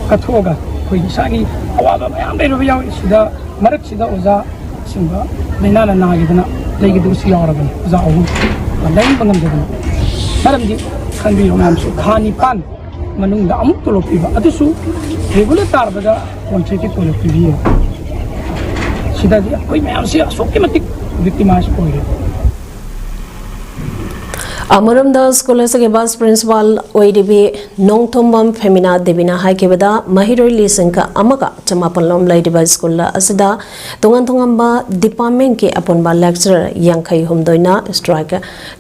ꯀꯠꯊꯣꯛꯑꯒ ꯑꯩꯈꯣꯏ ꯏꯁꯥꯒꯤ ꯑꯋꯥꯕ ꯃꯌꯥꯝ ꯂꯩꯔꯨꯕ ꯌꯥꯎꯏ꯫ ꯁꯤꯗ ꯃꯔꯛꯁꯤꯗ ꯑꯣꯖꯥꯁꯤꯡꯗ ꯂꯥꯏꯅꯥꯅ ꯅꯥꯈꯤꯗꯅ ꯂꯩꯈꯤꯗꯕꯁꯨ ꯌꯥꯎꯔꯕꯅꯤ꯫ ꯑꯣꯖꯥ ꯑꯍꯨꯝ ꯂꯥꯏꯌꯦꯡꯕ ꯉꯝꯗꯗꯅ꯫ ꯃꯔꯝꯗꯤ ꯈꯟꯕꯤꯌꯨ ꯃꯌꯥꯝꯁꯨ, ꯊꯥ ꯅꯤꯄꯥꯟ ꯃꯅꯨꯡꯗ ꯑꯃꯨꯛ ꯇꯣꯂꯣꯞ ꯄꯤꯕ, ꯑꯗꯨꯁꯨ ꯔꯤꯒꯨꯂꯔ ꯇꯥꯔꯕꯗ ꯋꯥꯟ ꯊꯥꯔꯇꯤ ꯇꯣꯂꯣꯞ ꯄꯤꯕꯤꯌꯦ꯫ ꯁꯤꯗꯗꯤ ꯑꯩꯈꯣꯏ ꯃꯌꯥꯝꯁꯤ ꯑꯁꯨꯛꯀꯤ ꯃꯇꯤꯛ ꯚꯤꯛꯇꯤꯃꯥꯏꯁ ꯑꯣꯏꯔꯦ꯫ ꯑꯃꯔꯣꯝꯗ ꯁ꯭ꯀꯨꯜ ꯑꯁꯤꯒꯤ ꯚꯥꯏꯁ ꯄ꯭ꯔꯤꯟꯁꯤꯄꯥꯜ ꯑꯣꯏꯔꯤꯕꯤ ꯅꯣꯡꯊꯣꯝꯕꯝ ꯐꯦꯃꯤꯅꯥ ꯗꯦꯕꯤꯅ ꯍꯥꯏꯈꯤꯕꯗ, ꯃꯍꯩꯔꯣꯏ ꯂꯤꯁꯤꯡ ꯑꯃꯒ ꯆꯃꯥꯄꯜ ꯂꯣꯝ ꯂꯩꯔꯤꯕ ꯁ꯭ꯀꯨꯜ ꯑꯁꯤꯗ ꯇꯣꯉꯥꯟ ꯇꯣꯉꯥꯟꯕ ꯗꯤꯄꯥꯔꯠꯃꯦꯟꯠꯀꯤ ꯑꯄꯨꯟꯕ ꯂꯦꯛꯆꯔꯔ ꯌꯥꯡꯈꯩ ꯍꯨꯝꯗꯣꯏꯅ ꯁ꯭ꯇ꯭ꯔꯥꯏꯛ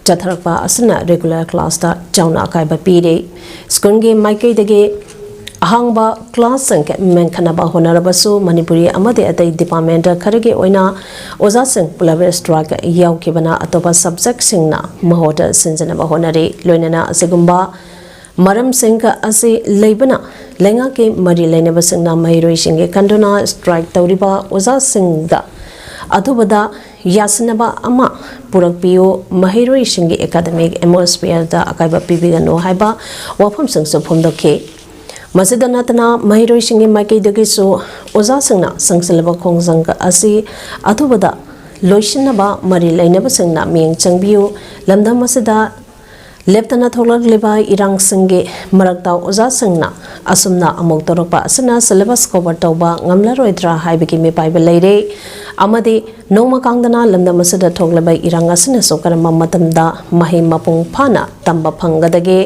ꯆꯠꯊꯔꯛꯄ ꯑꯁꯤꯅ ꯔꯤꯒꯨꯂꯔ ꯀ꯭ꯂꯥꯁꯇ ꯆꯥꯎꯅ ꯑꯀꯥꯏꯕ ꯄꯤꯔꯦ꯫ ꯁ꯭ꯀꯨꯜꯒꯤ ꯃꯥꯏꯀꯩꯗꯒꯤ ꯑꯍꯥꯡꯕ ꯀ꯭ꯂꯥꯁꯁꯤꯡ ꯃꯦꯟꯈꯠꯅꯕ ꯍꯣꯠꯅꯔꯕꯁꯨ, ꯃꯅꯤꯄꯨꯔꯤ ꯑꯃꯗꯤ ꯑꯇꯩ ꯗꯤꯄꯥꯔꯠꯃꯦꯟꯠ ꯈꯔꯒꯤ ꯑꯣꯏꯅ ꯑꯣꯖꯥꯁꯤꯡ ꯄꯨꯂꯞ ꯁ꯭ꯇ꯭ꯔꯥꯏꯛ ꯌꯥꯎꯈꯤꯕꯅ ꯑꯇꯣꯞꯄ ꯁꯕꯖꯦꯛꯁꯤꯡꯅ ꯃꯍꯨꯠ ꯁꯤꯟꯖꯅꯕ ꯍꯣꯠꯅꯔꯤ꯫ ꯂꯣꯏꯅꯅ ꯑꯁꯤꯒꯨꯝꯕ ꯃꯔꯝꯁꯤꯡ ꯑꯁꯤ ꯂꯩꯕꯅ ꯂꯩꯉꯥꯛꯀꯤ ꯃꯔꯤ ꯂꯩꯅꯕꯁꯤꯡꯅ ꯃꯍꯩꯔꯣꯏꯁꯤꯡꯒꯤ ꯈꯟꯗꯨꯅ ꯁ꯭ꯇ꯭ꯔꯥꯏꯛ ꯇꯧꯔꯤꯕ ꯑꯣꯖꯥꯁꯤꯡꯗ ꯑꯊꯨꯕꯗ ꯌꯥꯁꯤꯟꯅꯕ ꯑꯃ ꯄꯨꯔꯛꯄꯤꯌꯨ, ꯃꯍꯩꯔꯣꯏꯁꯤꯡꯒꯤ ꯑꯦꯀꯥꯗꯃꯤꯛ ꯑꯦꯠꯃꯣꯁꯐꯤꯌꯔꯗ ꯑꯀꯥꯏꯕ ꯄꯤꯕꯤꯒꯅꯨ ꯍꯥꯏꯕ ꯋꯥꯐꯝꯁꯤꯡꯁꯨ ꯐꯣꯡꯗꯣꯛꯈꯤ꯫ ꯃꯁꯤꯗ ꯅꯠꯇꯅ ꯃꯍꯩꯔꯣꯏꯁꯤꯡꯒꯤ ꯃꯥꯏꯀꯩꯗꯒꯤꯁꯨ ꯑꯣꯖꯥꯁꯤꯡꯅ ꯆꯪꯁꯤꯜꯂꯕ ꯈꯣꯡꯖꯪ ꯑꯁꯤ ꯑꯊꯨꯕꯗ ꯂꯣꯏꯁꯤꯟꯅꯕ ꯃꯔꯤ ꯂꯩꯅꯕꯁꯤꯡꯅ ꯃꯤꯠꯌꯦꯡ ꯆꯪꯕꯤꯌꯨ, ꯂꯝꯗꯝ ꯑꯁꯤꯗ ꯂꯦꯞꯇꯅ ꯊꯣꯛꯂꯛꯂꯤꯕ ꯏꯔꯥꯡꯁꯤꯡꯒꯤ ꯃꯔꯛꯇ ꯑꯣꯖꯥꯁꯤꯡꯅ ꯑꯁꯨꯝꯅ ꯑꯃꯨꯛ ꯇꯧꯔꯛꯄ ꯑꯁꯤꯅ ꯁꯤꯂꯦꯕꯁ ꯀꯣꯚꯔ ꯇꯧꯕ ꯉꯝꯂꯔꯣꯏꯗ꯭ꯔꯥ ꯍꯥꯏꯕꯒꯤ ꯃꯤꯄꯥꯏꯕ ꯂꯩꯔꯦ ꯑꯃꯗꯤ ꯅꯣꯡꯃ ꯀꯥꯡꯗꯅ ꯂꯝꯗꯝ ꯑꯁꯤꯗ ꯊꯣꯛꯂꯤꯕ ꯏꯔꯥꯡ ꯑꯁꯤꯅꯁꯨ ꯀꯔꯝꯕ ꯃꯇꯝꯗ ꯃꯍꯩ ꯃꯄꯨꯡ ꯐꯥꯅ ꯇꯝꯕ ꯐꯪꯒꯗꯒꯦ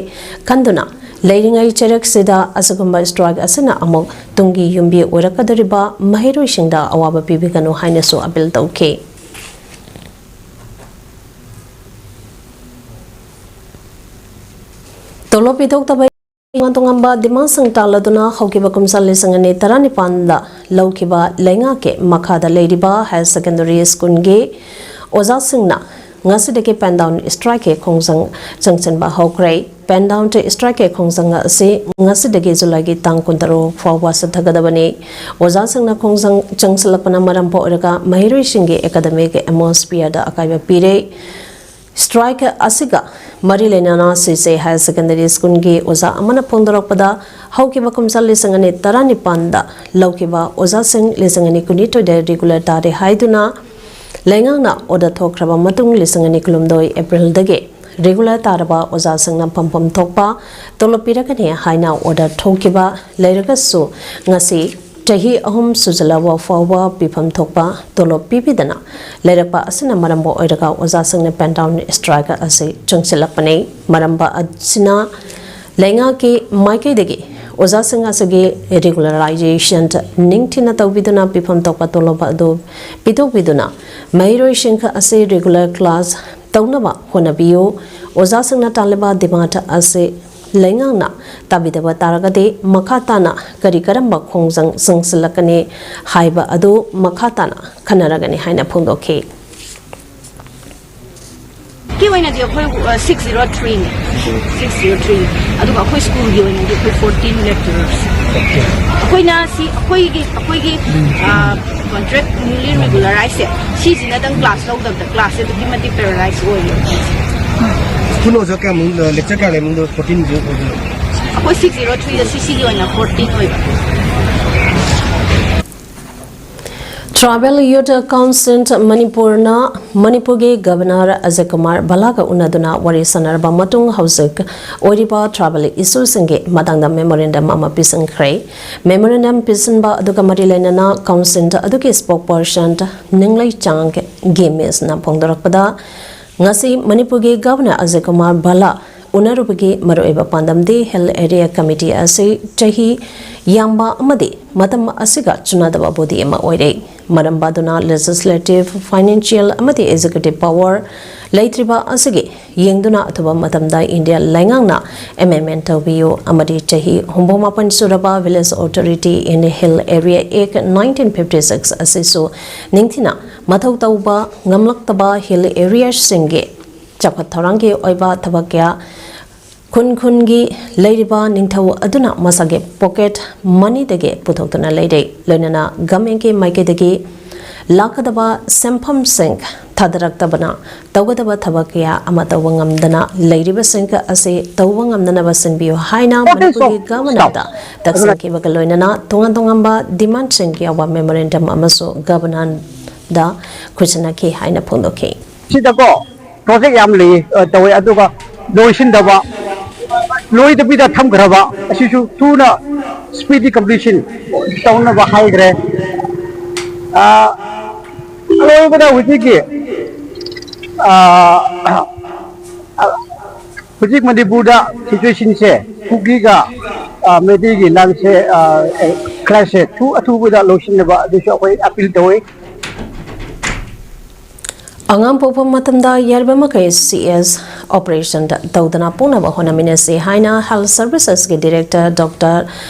ꯈꯟꯗꯨꯅ ꯂꯩꯔꯤꯉꯩ ꯆꯩꯔꯛꯁꯤꯗ ꯑꯁꯤꯒꯨꯝꯕ ꯁ꯭ꯇ꯭ꯔꯥꯏꯛ ꯑꯁꯤꯅ ꯑꯃꯨꯛ ꯇꯨꯡꯒꯤ ꯌꯨꯝꯕꯤ ꯑꯣꯏꯔꯛꯀꯗꯧꯔꯤꯕ ꯃꯍꯩꯔꯣꯏꯁꯤꯡꯗ ꯑꯋꯥꯕ ꯄꯤꯕꯤꯒꯅꯨ ꯍꯥꯏꯅꯁꯨ ꯑꯄꯤꯜ ꯇꯧꯈꯤ꯫ ꯇꯣꯂꯣꯞ ꯄꯤꯊꯣꯛꯇꯕ ꯇꯣꯉꯥꯟ ꯇꯣꯉꯥꯟꯕ ꯗꯤꯃꯥꯟꯁꯤꯡ ꯇꯥꯜꯂꯗꯨꯅ ꯍꯧꯈꯤꯕ ꯀꯨꯝꯖꯥ ꯂꯤꯁꯤꯡ ꯑꯅꯤ ꯇꯔꯥꯅꯤꯄꯥꯟꯗ ꯂꯧꯈꯤꯕ ꯂꯩꯉꯥꯛꯀꯤ ꯃꯈꯥꯗ ꯂꯩꯔꯤꯕ ꯍꯥꯌꯔ ꯁꯦꯀꯦꯟꯗꯔꯤ ꯁ꯭ꯀꯨꯜꯒꯤ ꯑꯣꯖꯥꯁꯤꯡꯅ ꯉꯁꯤꯗꯒꯤ pen down strike ꯀꯤ ꯈꯣꯡꯖꯪ ꯆꯪꯁꯤꯟꯕ ꯍꯧꯈ꯭ꯔꯦ꯫ Pen down strike ꯀꯤ ꯈꯣꯡꯖꯪ ꯑꯁꯤ ꯉꯁꯤꯗꯒꯤ ꯖꯨꯂꯥꯏꯒꯤ ꯇꯥꯡ ꯀꯨꯟꯇꯔꯨꯛ ꯐꯥꯎꯕ ꯆꯠꯊꯒꯗꯕꯅꯤ꯫ ꯑꯣꯖꯥꯁꯤꯡꯅ ꯈꯣꯡꯖꯪ ꯆꯪꯁꯤꯜꯂꯛꯄꯅ ꯃꯔꯝ ꯑꯣꯏꯔꯒ ꯃꯍꯩꯔꯣꯏꯁꯤꯡꯒꯤ academic atmosphere ꯗ ꯑꯀꯥꯏꯕ ꯄꯤꯔꯦ꯫ Strike ꯑꯁꯤꯒ ꯃꯔꯤ ꯂꯩꯅꯅ ꯁꯤꯁꯦ Higher Secondary School ꯒꯤ ꯑꯣꯖꯥ ꯑꯃꯅ ꯐꯣꯡꯗꯣꯔꯛꯄꯗ, ꯍꯧꯈꯤꯕ ꯀꯨꯝꯖꯥ ꯂꯤꯁꯤꯡ ꯑꯅꯤ ꯇꯔꯥꯅꯤꯄꯥꯟꯗ ꯂꯧꯈꯤꯕ ꯑꯣꯖꯥꯁꯤꯡ ꯂꯤꯁꯤꯡ ꯑꯅꯤ ꯀꯨꯟꯅꯤꯊꯣꯏꯗ regular ꯇꯥꯔꯦ ꯍꯥꯏꯗꯨꯅ ꯂꯩꯉꯥꯛꯅ order ꯊꯣꯛꯈ꯭ꯔꯕ ꯃꯇꯨꯡ, ꯂꯤꯁꯤꯡ ꯑꯅꯤ ꯀꯨꯟꯍꯨꯝꯗꯣꯏ April ꯗꯒꯤ regular ꯇꯥꯔꯕ ꯑꯣꯖꯥꯁꯤꯡꯅ ꯐꯝꯐꯝ ꯊꯣꯛꯄ ꯇꯣꯂꯣꯞ ꯄꯤꯔꯒꯅꯤ ꯍꯥꯏꯅ order ꯊꯣꯛꯈꯤꯕ ꯂꯩꯔꯒꯁꯨ, ꯉꯁꯤ ꯆꯍꯤ ꯑꯍꯨꯝ ꯁꯨꯖꯜꯂꯕ ꯐꯥꯎꯕ ꯄꯤꯐꯝ ꯊꯣꯛꯄ ꯇꯣꯂꯣꯞ ꯄꯤꯕꯤꯗꯅ ꯂꯩꯔꯛꯄ ꯑꯁꯤꯅ ꯃꯔꯝ ꯑꯣꯏꯔꯒ ꯑꯣꯖꯥꯁꯤꯡꯅ pen down strike ꯑꯁꯤ ꯆꯪꯁꯤꯜꯂꯛꯄꯅꯤ꯫ ꯃꯔꯝ ꯑꯁꯤꯅ ꯂꯩꯉꯥꯛꯀꯤ ꯃꯥꯏꯀꯩꯗꯒꯤ ꯑꯣꯖꯥꯁꯤꯡ ꯑꯁꯤꯒꯤ regularization ꯅꯤꯡꯊꯤꯅ ꯇꯧꯕꯤꯗꯨꯅ ꯄꯤꯐꯝ ꯊꯣꯛꯄ ꯇꯣꯂꯣꯞ ꯑꯗꯨ ꯄꯤꯊꯣꯛꯄꯤꯗꯨꯅ ꯃꯍꯩꯔꯣꯏꯁꯤꯡ ꯑꯁꯤ regular class ꯇꯧꯅꯕ ꯍꯣꯠꯅꯕꯤꯌꯨ꯫ ꯑꯣꯖꯥꯁꯤꯡꯅ ꯇꯥꯜꯂꯤꯕ demand ꯑꯁꯤ ꯂꯩꯉꯥꯛꯅ ꯇꯥꯕꯤꯗꯕ ꯇꯥꯔꯒꯗꯤ ꯃꯈꯥ ꯇꯥꯅ ꯀꯔꯤ ꯀꯔꯝꯕ ꯈꯣꯡꯖꯪ ꯆꯪꯁꯤꯜꯂꯛꯀꯅꯤ ꯍꯥꯏꯕ ꯑꯗꯨ ꯃꯈꯥ ꯇꯥꯅ ꯈꯟꯅꯔꯒꯅꯤ ꯍꯥꯏꯅ ꯐꯣꯡꯗꯣꯛꯈꯤ꯫ ꯀꯤ ꯑꯣꯏꯅꯗꯤ ꯑꯩꯈꯣꯏ six zero three ꯅꯦ, six zero three꯫ ꯑꯗꯨꯒ ꯑꯩꯈꯣꯏ school ꯒꯤ ꯑꯣꯏꯅꯗꯤ ꯑꯩꯈꯣꯏ fourteen lecturers꯫ ꯑꯩꯈꯣꯏꯅ ꯁꯤ ꯑꯩꯈꯣꯏꯒꯤ ꯑꯩꯈꯣꯏꯒꯤ contract newly regularize ꯁꯦ, ꯁꯤꯁꯤꯅꯗꯪ class ꯂꯧꯗꯕꯗ class ꯁꯦ ꯑꯗꯨꯛꯀꯤ ꯃꯇꯤꯛ paralyze ꯑꯣꯏꯌꯦ꯫ School ꯑꯣꯖꯥ ꯀꯌꯥꯃꯨꯛ, lecture ꯀꯌꯥ ꯂꯩꯕꯅꯣ? Fourteen ꯁꯦ ꯑꯣꯏꯗꯣꯏꯔꯣ? ꯑꯩꯈꯣꯏ six zero three ꯗ CC ꯒꯤ ꯑꯣꯏꯅ fourteen ꯑꯣꯏꯕ꯫ Tribal Youth Council ꯃꯅꯤꯄꯨꯔꯅ ꯃꯅꯤꯄꯨꯔꯒꯤ Governor ꯑꯖꯌ ꯀꯨꯃꯥꯔ ꯚꯜꯂꯥꯒ ꯎꯅꯗꯨꯅ ꯋꯥꯔꯤ ꯁꯥꯟꯅꯔꯕ ꯃꯇꯨꯡ ꯍꯧꯖꯤꯛ ꯑꯣꯏꯔꯤꯕ tribal issue ꯁꯤꯡꯒꯤ ꯃꯇꯥꯡꯗ memorandum ꯑꯃ ꯄꯤꯁꯤꯟꯈ꯭ꯔꯦ꯫ Memorandum ꯄꯤꯁꯤꯟꯕ ꯑꯗꯨꯒ ꯃꯔꯤ ꯂꯩꯅꯅ council ꯑꯗꯨꯒꯤ spokesperson ꯅꯤꯡꯂꯩꯆꯥꯡ ꯒꯦꯃꯦꯁꯅ ꯐꯣꯡꯗꯣꯔꯛꯄꯗ, ꯉꯁꯤ ꯃꯅꯤꯄꯨꯔꯒꯤ Governor ꯑꯖꯌ ꯀꯨꯃꯥꯔ ꯚꯜꯂꯥ ꯎꯅꯔꯨꯕꯒꯤ ꯃꯔꯨꯑꯣꯏꯕ ꯄꯥꯟꯗꯝꯗꯤ Hill Area Committee ꯑꯁꯤ ꯆꯍꯤ ꯌꯥꯝꯕ ꯑꯃꯗꯤ ꯃꯇꯝ ꯑꯁꯤꯒ ꯆꯨꯅꯗꯕ body ꯑꯃ ꯑꯣꯏꯔꯦ꯫ ꯃꯔꯝ ꯑꯗꯨꯅ legislative, financial ꯑꯃꯗꯤ executive power ꯂꯩꯇ꯭ꯔꯤꯕ ꯑꯁꯤꯒꯤ ꯌꯦꯡꯗꯨꯅ ꯑꯊꯨꯕ ꯃꯇꯝꯗ ꯏꯟꯗꯤꯌꯥ ꯂꯩꯉꯥꯛꯅ ꯑꯦꯃꯦꯟꯃꯦꯟ ꯇꯧꯕꯤꯌꯨ ꯑꯃꯗꯤ ꯆꯍꯤ ꯍꯨꯝꯐꯨ ꯃꯥꯄꯟ ꯁꯨꯔꯕ Village Authority in Hill Area Act nineteen fifty six ꯑꯁꯤꯁꯨ ꯅꯤꯡꯊꯤꯅ ꯃꯊꯧ ꯇꯧꯕ ꯉꯝꯂꯛꯇꯕ ꯍꯤꯜ ꯑꯦꯔꯤꯌꯥꯁꯤꯡꯒꯤ ꯆꯥꯎꯈꯠ ꯊꯧꯔꯥꯡꯒꯤ ꯑꯣꯏꯕ ꯊꯕꯛ ꯀꯌꯥ ꯈꯨꯟ ꯈꯨꯟꯒꯤ ꯂꯩꯔꯤꯕ ꯅꯤꯡꯊꯧ ꯑꯗꯨꯅ ꯃꯁꯥꯒꯤ ꯄꯣꯀꯦꯠ ꯃꯅꯤꯗꯒꯤ ꯄꯨꯊꯣꯛꯇꯨꯅ ꯂꯩꯔꯦ꯫ ꯂꯣꯏꯅꯅ ꯒꯃꯦꯟꯒꯤ ꯃꯥꯏꯀꯩꯗꯒꯤ ꯂꯥꯛꯀꯗꯕ ꯁꯦꯟꯐꯝꯁꯤꯡ ꯊꯥꯗꯔꯛꯇꯕꯅ ꯇꯧꯒꯗꯕ ꯊꯕꯛ ꯀꯌꯥ ꯑꯃ ꯇꯧꯕ ꯉꯝꯗꯅ ꯂꯩꯔꯤꯕꯁꯤꯡ ꯑꯁꯤ ꯇꯧꯕ ꯉꯝꯅꯅꯕ ꯁꯤꯟꯕꯤꯌꯨ ꯍꯥꯏꯅ ꯃꯅꯤꯄꯨꯔꯒꯤ ꯒꯚꯔꯅꯔꯗ ꯇꯛꯁꯤꯟꯈꯤꯕꯒ ꯂꯣꯏꯅꯅ ꯇꯣꯉꯥꯟ ꯇꯣꯉꯥꯟꯕ ꯗꯤꯃꯥꯟꯁꯤꯡ ꯌꯥꯎꯕ ꯃꯦꯃꯣꯔꯦꯟꯗꯝ ꯑꯃꯁꯨ ꯒꯚꯔꯅꯔꯗ ꯈꯨꯠꯁꯤꯟꯅꯈꯤ ꯍꯥꯏꯅ ꯐꯣꯡꯗꯣꯛꯈꯤ꯫ ꯁꯤꯗꯀꯣ ꯄ꯭ꯔꯣꯖꯦꯛ ꯌꯥꯝ ꯂꯩ, ꯑ, ꯇꯧꯋꯦ, ꯑꯗꯨꯒ ꯂꯣꯏꯁꯤꯟꯗꯕ, ꯂꯣꯏꯗꯕꯤꯗ ꯊꯝꯈ꯭ꯔꯕ ꯑꯁꯤꯁꯨ ꯊꯨꯅ speedy completion ꯇꯧꯅꯕ ꯍꯥꯏꯈ꯭ꯔꯦ꯫ ꯑ, ꯑꯔꯣꯏꯕꯗ ꯍꯧꯖꯤꯛꯀꯤ, ꯑ, ꯑ, ꯍꯧꯖꯤꯛ ꯃꯅꯤꯄꯨꯔꯗ situationꯁꯦ ꯀꯨꯀꯤꯒ, ꯑ, ꯃꯩꯇꯩꯒꯤ ꯂꯥꯟꯁꯦ, ꯑ, ꯑꯦ, clashꯁꯦ ꯊꯨ-, ꯑꯊꯨꯕꯗ ꯂꯣꯏꯁꯤꯟꯅꯕ ꯑꯗꯨꯁꯨ ꯑꯩꯈꯣꯏ appeal ꯇꯧꯋꯤ꯫ ꯑꯉꯥꯡ ꯄꯣꯛꯄ ꯃꯇꯝꯗ ꯌꯥꯔꯤꯕ ꯃꯈꯩ C S operation ꯇꯧꯗꯅ ꯄꯣꯛꯅꯕ ꯍꯣꯠꯅꯃꯤꯟꯅꯁꯤ ꯍꯥꯏꯅ Health Servicesꯀꯤ Director Doctor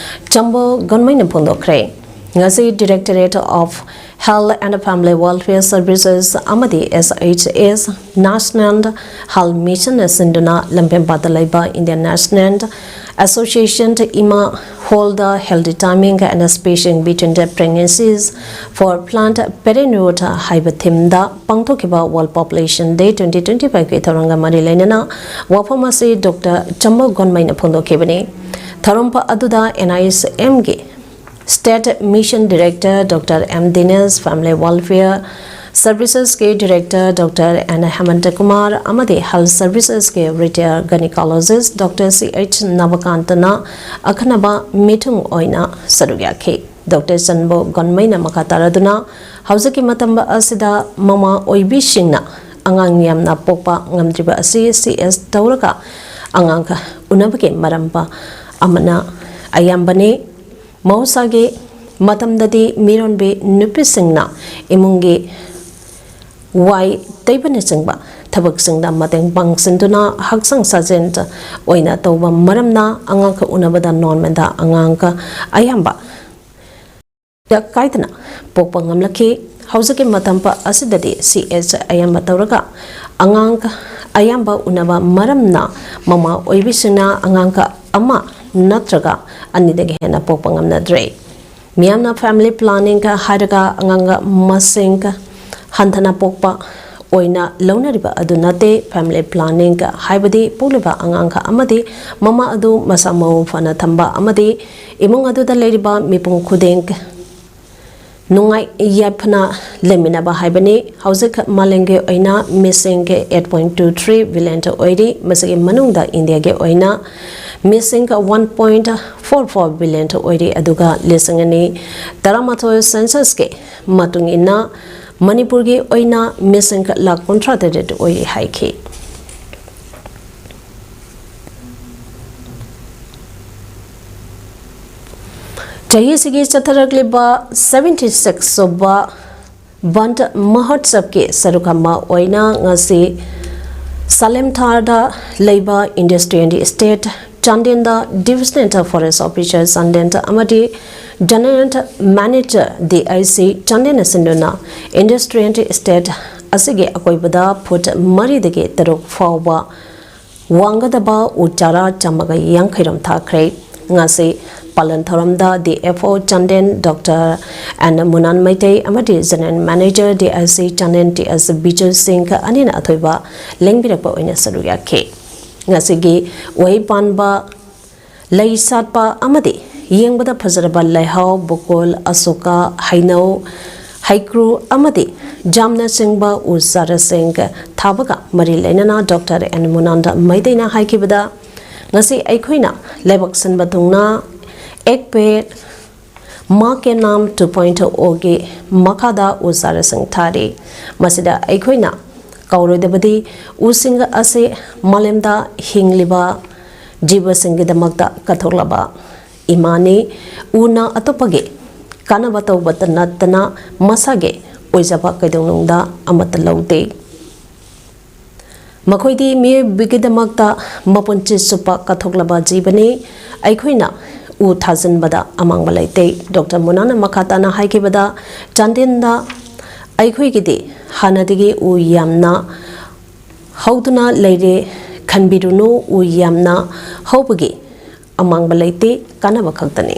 ꯆꯝꯕꯣ ꯒꯣꯟꯃꯩꯅ ꯐꯣꯡꯗꯣꯛꯈ꯭ꯔꯦ꯫ ꯉꯁꯤ Directorate of Health and Family Welfare Services ꯑꯃꯗꯤ S H S National Health Missionꯅ ꯁꯤꯟꯗꯨꯅ ꯂꯝꯐꯦꯜꯄꯥꯠꯇ ꯂꯩꯕ Indian National Association ꯏꯃꯥ ꯍꯣꯜꯗ Healthy Timing and Spacing Between the Pregnancies for Planned Parenthood ꯍꯥꯏꯕ themeꯗ ꯄꯥꯡꯊꯣꯛꯈꯤꯕ World Population Day twenty twenty fiveꯀꯤ ꯊꯧꯔꯝꯒ ꯃꯔꯤ ꯂꯩꯅꯅ ꯋꯥꯐꯝ ꯑꯁꯤ Doctor ꯆꯝꯕꯣ ꯒꯣꯟꯃꯩꯅ ꯐꯣꯡꯗꯣꯛꯈꯤꯕꯅꯤ꯫ ꯊꯧꯔꯝ ꯑꯗꯨꯗ N I H Mꯒꯤ State Mission Director Doctor M Dinesh, Family Welfare Servicesꯀꯤ Director Doctor N Hemanta Kumar ꯑꯃꯗꯤ Health Servicesꯀꯤ Retired Gynecologist Doctor C H ꯅꯕꯀꯥꯟꯇꯅ ꯑꯈꯟꯅꯕ ꯃꯤꯊꯨꯡ ꯑꯣꯏꯅ ꯁꯔꯨꯛ ꯌꯥꯈꯤ꯫ Doctor ꯆꯝꯕꯣ ꯒꯣꯟꯃꯩꯅ ꯃꯈꯥ ꯇꯥꯔꯗꯨꯅ ꯍꯧꯖꯤꯛꯀꯤ ꯃꯇꯝ ꯑꯁꯤꯗ ꯃꯃꯥ ꯑꯣꯏꯕꯤꯁꯤꯡꯅ ꯑꯉꯥꯡ ꯌꯥꯝꯅ ꯄꯣꯛꯄ ꯉꯝꯗ꯭ꯔꯤꯕ ꯑꯁꯤ C S ꯇꯧꯔꯒ ꯑꯉꯥꯡ ꯎꯅꯕꯒꯤ ꯃꯔꯝ ꯑꯃꯅ ꯑꯌꯥꯝꯕꯅꯤ꯫ ꯃꯍꯧꯁꯥꯒꯤ ꯃꯇꯝꯗꯗꯤ ꯃꯤꯔꯣꯟꯕꯤ ꯅꯨꯄꯤꯁꯤꯡꯅ ꯏꯃꯨꯡꯒꯤ ꯋꯥꯏ ꯇꯩꯕꯅꯆꯤꯡꯕ ꯊꯕꯛꯁꯤꯡꯗ ꯃꯇꯦꯡ ꯄꯥꯡꯁꯤꯟꯗꯨꯅ ꯍꯛꯆꯥꯡ ꯁꯥꯖꯦꯜ ꯑꯣꯏꯅ ꯇꯧꯕ ꯃꯔꯝꯅ ꯑꯉꯥꯡꯒ ꯎꯅꯕꯗ normalꯗ ꯑꯉꯥꯡꯒ ꯑꯌꯥꯝꯕ ꯀꯥꯏꯗꯅ ꯄꯣꯛꯄ ꯉꯝꯂꯛꯈꯤ꯫ ꯍꯧꯖꯤꯛꯀꯤ ꯃꯇꯝ ꯑꯁꯤꯗꯗꯤ ꯁꯤ ꯑꯦꯁ ꯑꯌꯥꯝꯕ ꯇꯧꯔꯒ ꯑꯉꯥꯡ ꯑꯌꯥꯝꯕ ꯎꯅꯕ ꯃꯔꯝꯅ ꯃꯃꯥ ꯑꯣꯏꯕꯤꯁꯤꯡꯅ ꯑꯉꯥꯡ ꯑꯃ ꯅꯠꯇ꯭ꯔꯒ ꯑꯅꯤꯗꯒꯤ ꯍꯦꯟꯅ ꯄꯣꯛꯄ ꯉꯝꯅꯗ꯭ꯔꯦ꯫ ꯃꯤꯌꯥꯝꯅ family planning ꯍꯥꯏꯔꯒ ꯑꯉꯥꯡ ꯃꯁꯤꯡ ꯍꯟꯊꯅ ꯄꯣꯛꯄ ꯑꯣꯏꯅ ꯂꯧꯅꯔꯤꯕ ꯑꯗꯨ ꯅꯠꯇꯦ꯫ Family planning ꯍꯥꯏꯕꯗꯤ ꯄꯣꯛꯂꯤꯕ ꯑꯉꯥꯡ ꯑꯃꯗꯤ ꯃꯃꯥ ꯑꯗꯨ ꯃꯁꯥ ꯃꯎ ꯐꯅ ꯊꯝꯕ ꯑꯃꯗꯤ ꯏꯃꯨꯡ ꯑꯗꯨꯗ ꯂꯩꯔꯤꯕ ꯃꯤꯄꯨꯝ ꯈꯨꯗꯤꯡ ꯅꯨꯡꯉꯥꯏ ꯌꯥꯏꯐꯅ ꯂꯩꯃꯤꯟꯅꯕ ꯍꯥꯏꯕꯅꯤ꯫ ꯍꯧꯖꯤꯛ ꯃꯥꯂꯦꯝꯒꯤ ꯑꯣꯏꯅ ꯃꯤꯁꯤꯡ eight point two three billion ꯑꯣꯏꯔꯤ꯫ ꯃꯁꯤꯒꯤ ꯃꯅꯨꯡꯗ ꯏꯟꯗꯤꯌꯥꯒꯤ ꯑꯣꯏꯅ ꯃꯤꯁꯤꯡ one point four four billion ꯑꯣꯏꯔꯤ꯫ ꯑꯗꯨꯒ ꯂꯤꯁꯤꯡ ꯑꯅꯤ ꯇꯔꯥꯃꯥꯊꯣꯏ censusꯀꯤ ꯃꯇꯨꯡ ꯏꯟꯅ ꯃꯅꯤꯄꯨꯔꯒꯤ ꯑꯣꯏꯅ ꯃꯤꯁꯤꯡ ꯂꯥꯈ ꯀꯨꯟꯊ꯭ꯔꯥ ꯇꯔꯦꯠ ꯑꯣꯏꯔꯤ ꯍꯥꯏꯈꯤ꯫ ꯆꯍꯤꯁꯤꯒꯤ ꯆꯠꯊꯔꯛꯂꯤꯕ seventy six ꯁꯨꯕ ꯕꯟꯗ ꯃꯍꯣꯠꯁꯕꯀꯤ ꯁꯔꯨꯛ ꯑꯃ ꯑꯣꯏꯅ ꯉꯁꯤ ꯁꯥꯂꯦꯝꯊꯥꯔꯗ ꯂꯩꯕ Industrial Estate ꯆꯥꯟꯗꯦꯜꯗ Divisional Forest Officer Chandel ꯑꯃꯗꯤ General Manager D I C ꯆꯥꯟꯗꯦꯜꯅ ꯁꯤꯟꯗꯨꯅ Industrial Estate ꯑꯁꯤꯒꯤ ꯑꯀꯣꯏꯕꯗ ꯐꯨꯠ ꯃꯔꯤꯗꯒꯤ ꯇꯔꯨꯛ ꯐꯥꯎꯕ ꯋꯥꯡꯒꯗꯕ ꯎ ꯆꯥꯔꯥ ꯆꯥꯝꯃꯒ ꯌꯥꯡꯈꯩ ꯔꯣꯝ ꯊꯥꯈ꯭ꯔꯦ꯫ ꯉꯁꯤ ꯄꯥꯂꯟ ꯊꯧꯔꯝꯗ D F O Chandel Doctor N ꯃꯨꯅꯥꯟ Meitei ꯑꯃꯗꯤ General Manager D I C Chandel T S Bijoy ꯁꯤꯡ ꯑꯅꯤꯅ ꯑꯊꯣꯏꯕ ꯂꯦꯡꯕꯤꯔꯛꯄ ꯑꯣꯏꯅ ꯁꯔꯨꯛ ꯌꯥꯈꯤ꯫ ꯉꯁꯤꯒꯤ ꯎꯍꯩ ꯄꯥꯟꯕ ꯂꯩ ꯁꯥꯠꯄ ꯑꯃꯗꯤ ꯌꯦꯡꯕꯗ ꯐꯖꯔꯕ ꯂꯩꯍꯥꯎ, ꯕꯨꯀꯣꯜ, ꯑꯁꯣꯀꯥ, ꯍꯩꯅꯧ, ꯍꯩꯀ꯭ꯔꯨ ꯑꯃꯗꯤ ꯖꯥꯝꯅꯆꯤꯡꯕ ꯎ ꯆꯥꯔꯥꯁꯤꯡ ꯊꯥꯕꯒ ꯃꯔꯤ ꯂꯩꯅꯅ Doctor N ꯃꯨꯅꯥꯟ ꯃꯩꯇꯩꯅ ꯍꯥꯏꯈꯤꯕꯗ, ꯉꯁꯤ ꯑꯩꯈꯣꯏꯅ ꯂꯩꯕꯥꯛ ꯁꯤꯟꯕ ꯊꯨꯡꯅ ꯑꯦꯛ ꯄꯦꯗ ꯃꯥ ꯀꯦ ꯅꯥꯝ two point O ꯒꯤ ꯃꯈꯥꯗ ꯎ ꯆꯥꯔꯥꯁꯤꯡ ꯊꯥꯔꯤ꯫ ꯃꯁꯤꯗ ꯑꯩꯈꯣꯏꯅ ꯀꯥꯎꯔꯣꯏꯗꯕꯗꯤ ꯎꯁꯤꯡ ꯑꯁꯤ ꯃꯥꯂꯦꯝꯗ ꯍꯤꯡꯂꯤꯕ ꯖꯤꯕꯁꯤꯡꯒꯤꯗꯃꯛꯇ ꯀꯠꯊꯣꯛꯂꯕ ꯏꯃꯥꯅꯤ꯫ ꯎꯅ ꯑꯇꯣꯞꯄꯒꯤ ꯀꯥꯟꯅꯕ ꯇꯧꯕꯇ ꯅꯠꯇꯅ ꯃꯁꯥꯒꯤ ꯑꯣꯏꯖꯕ ꯀꯩꯗꯧꯅꯨꯡꯗ ꯑꯃꯠꯇ ꯂꯧꯗꯦ꯫ ꯃꯈꯣꯏꯗꯤ ꯃꯤꯑꯣꯏꯕꯒꯤꯗꯃꯛꯇ ꯃꯄꯨꯟꯁꯤ ꯆꯨꯞꯄ ꯀꯠꯊꯣꯛꯂꯕ ꯖꯤꯕꯅꯤ꯫ ꯑꯩꯈꯣꯏꯅ ꯎ ꯊꯥꯖꯤꯟꯕꯗ ꯑꯃꯥꯡꯕ ꯂꯩꯇꯦ꯫ ꯗꯣꯛꯇꯔ ꯃꯨꯅꯥꯅ ꯃꯈꯥ ꯇꯥꯅ ꯍꯥꯏꯈꯤꯕꯗ, ꯆꯥꯟꯗꯦꯜꯗ ꯑꯩꯈꯣꯏꯒꯤꯗꯤ ꯍꯥꯟꯅꯗꯒꯤ ꯎ ꯌꯥꯝꯅ ꯍꯧꯗꯨꯅ ꯂꯩꯔꯦ꯫ ꯈꯟꯕꯤꯔꯨꯅꯨ, ꯎ ꯌꯥꯝꯅ ꯍꯧꯕꯒꯤ ꯑꯃꯥꯡꯕ ꯂꯩꯇꯦ, ꯀꯥꯟꯅꯕ ꯈꯛꯇꯅꯤ꯫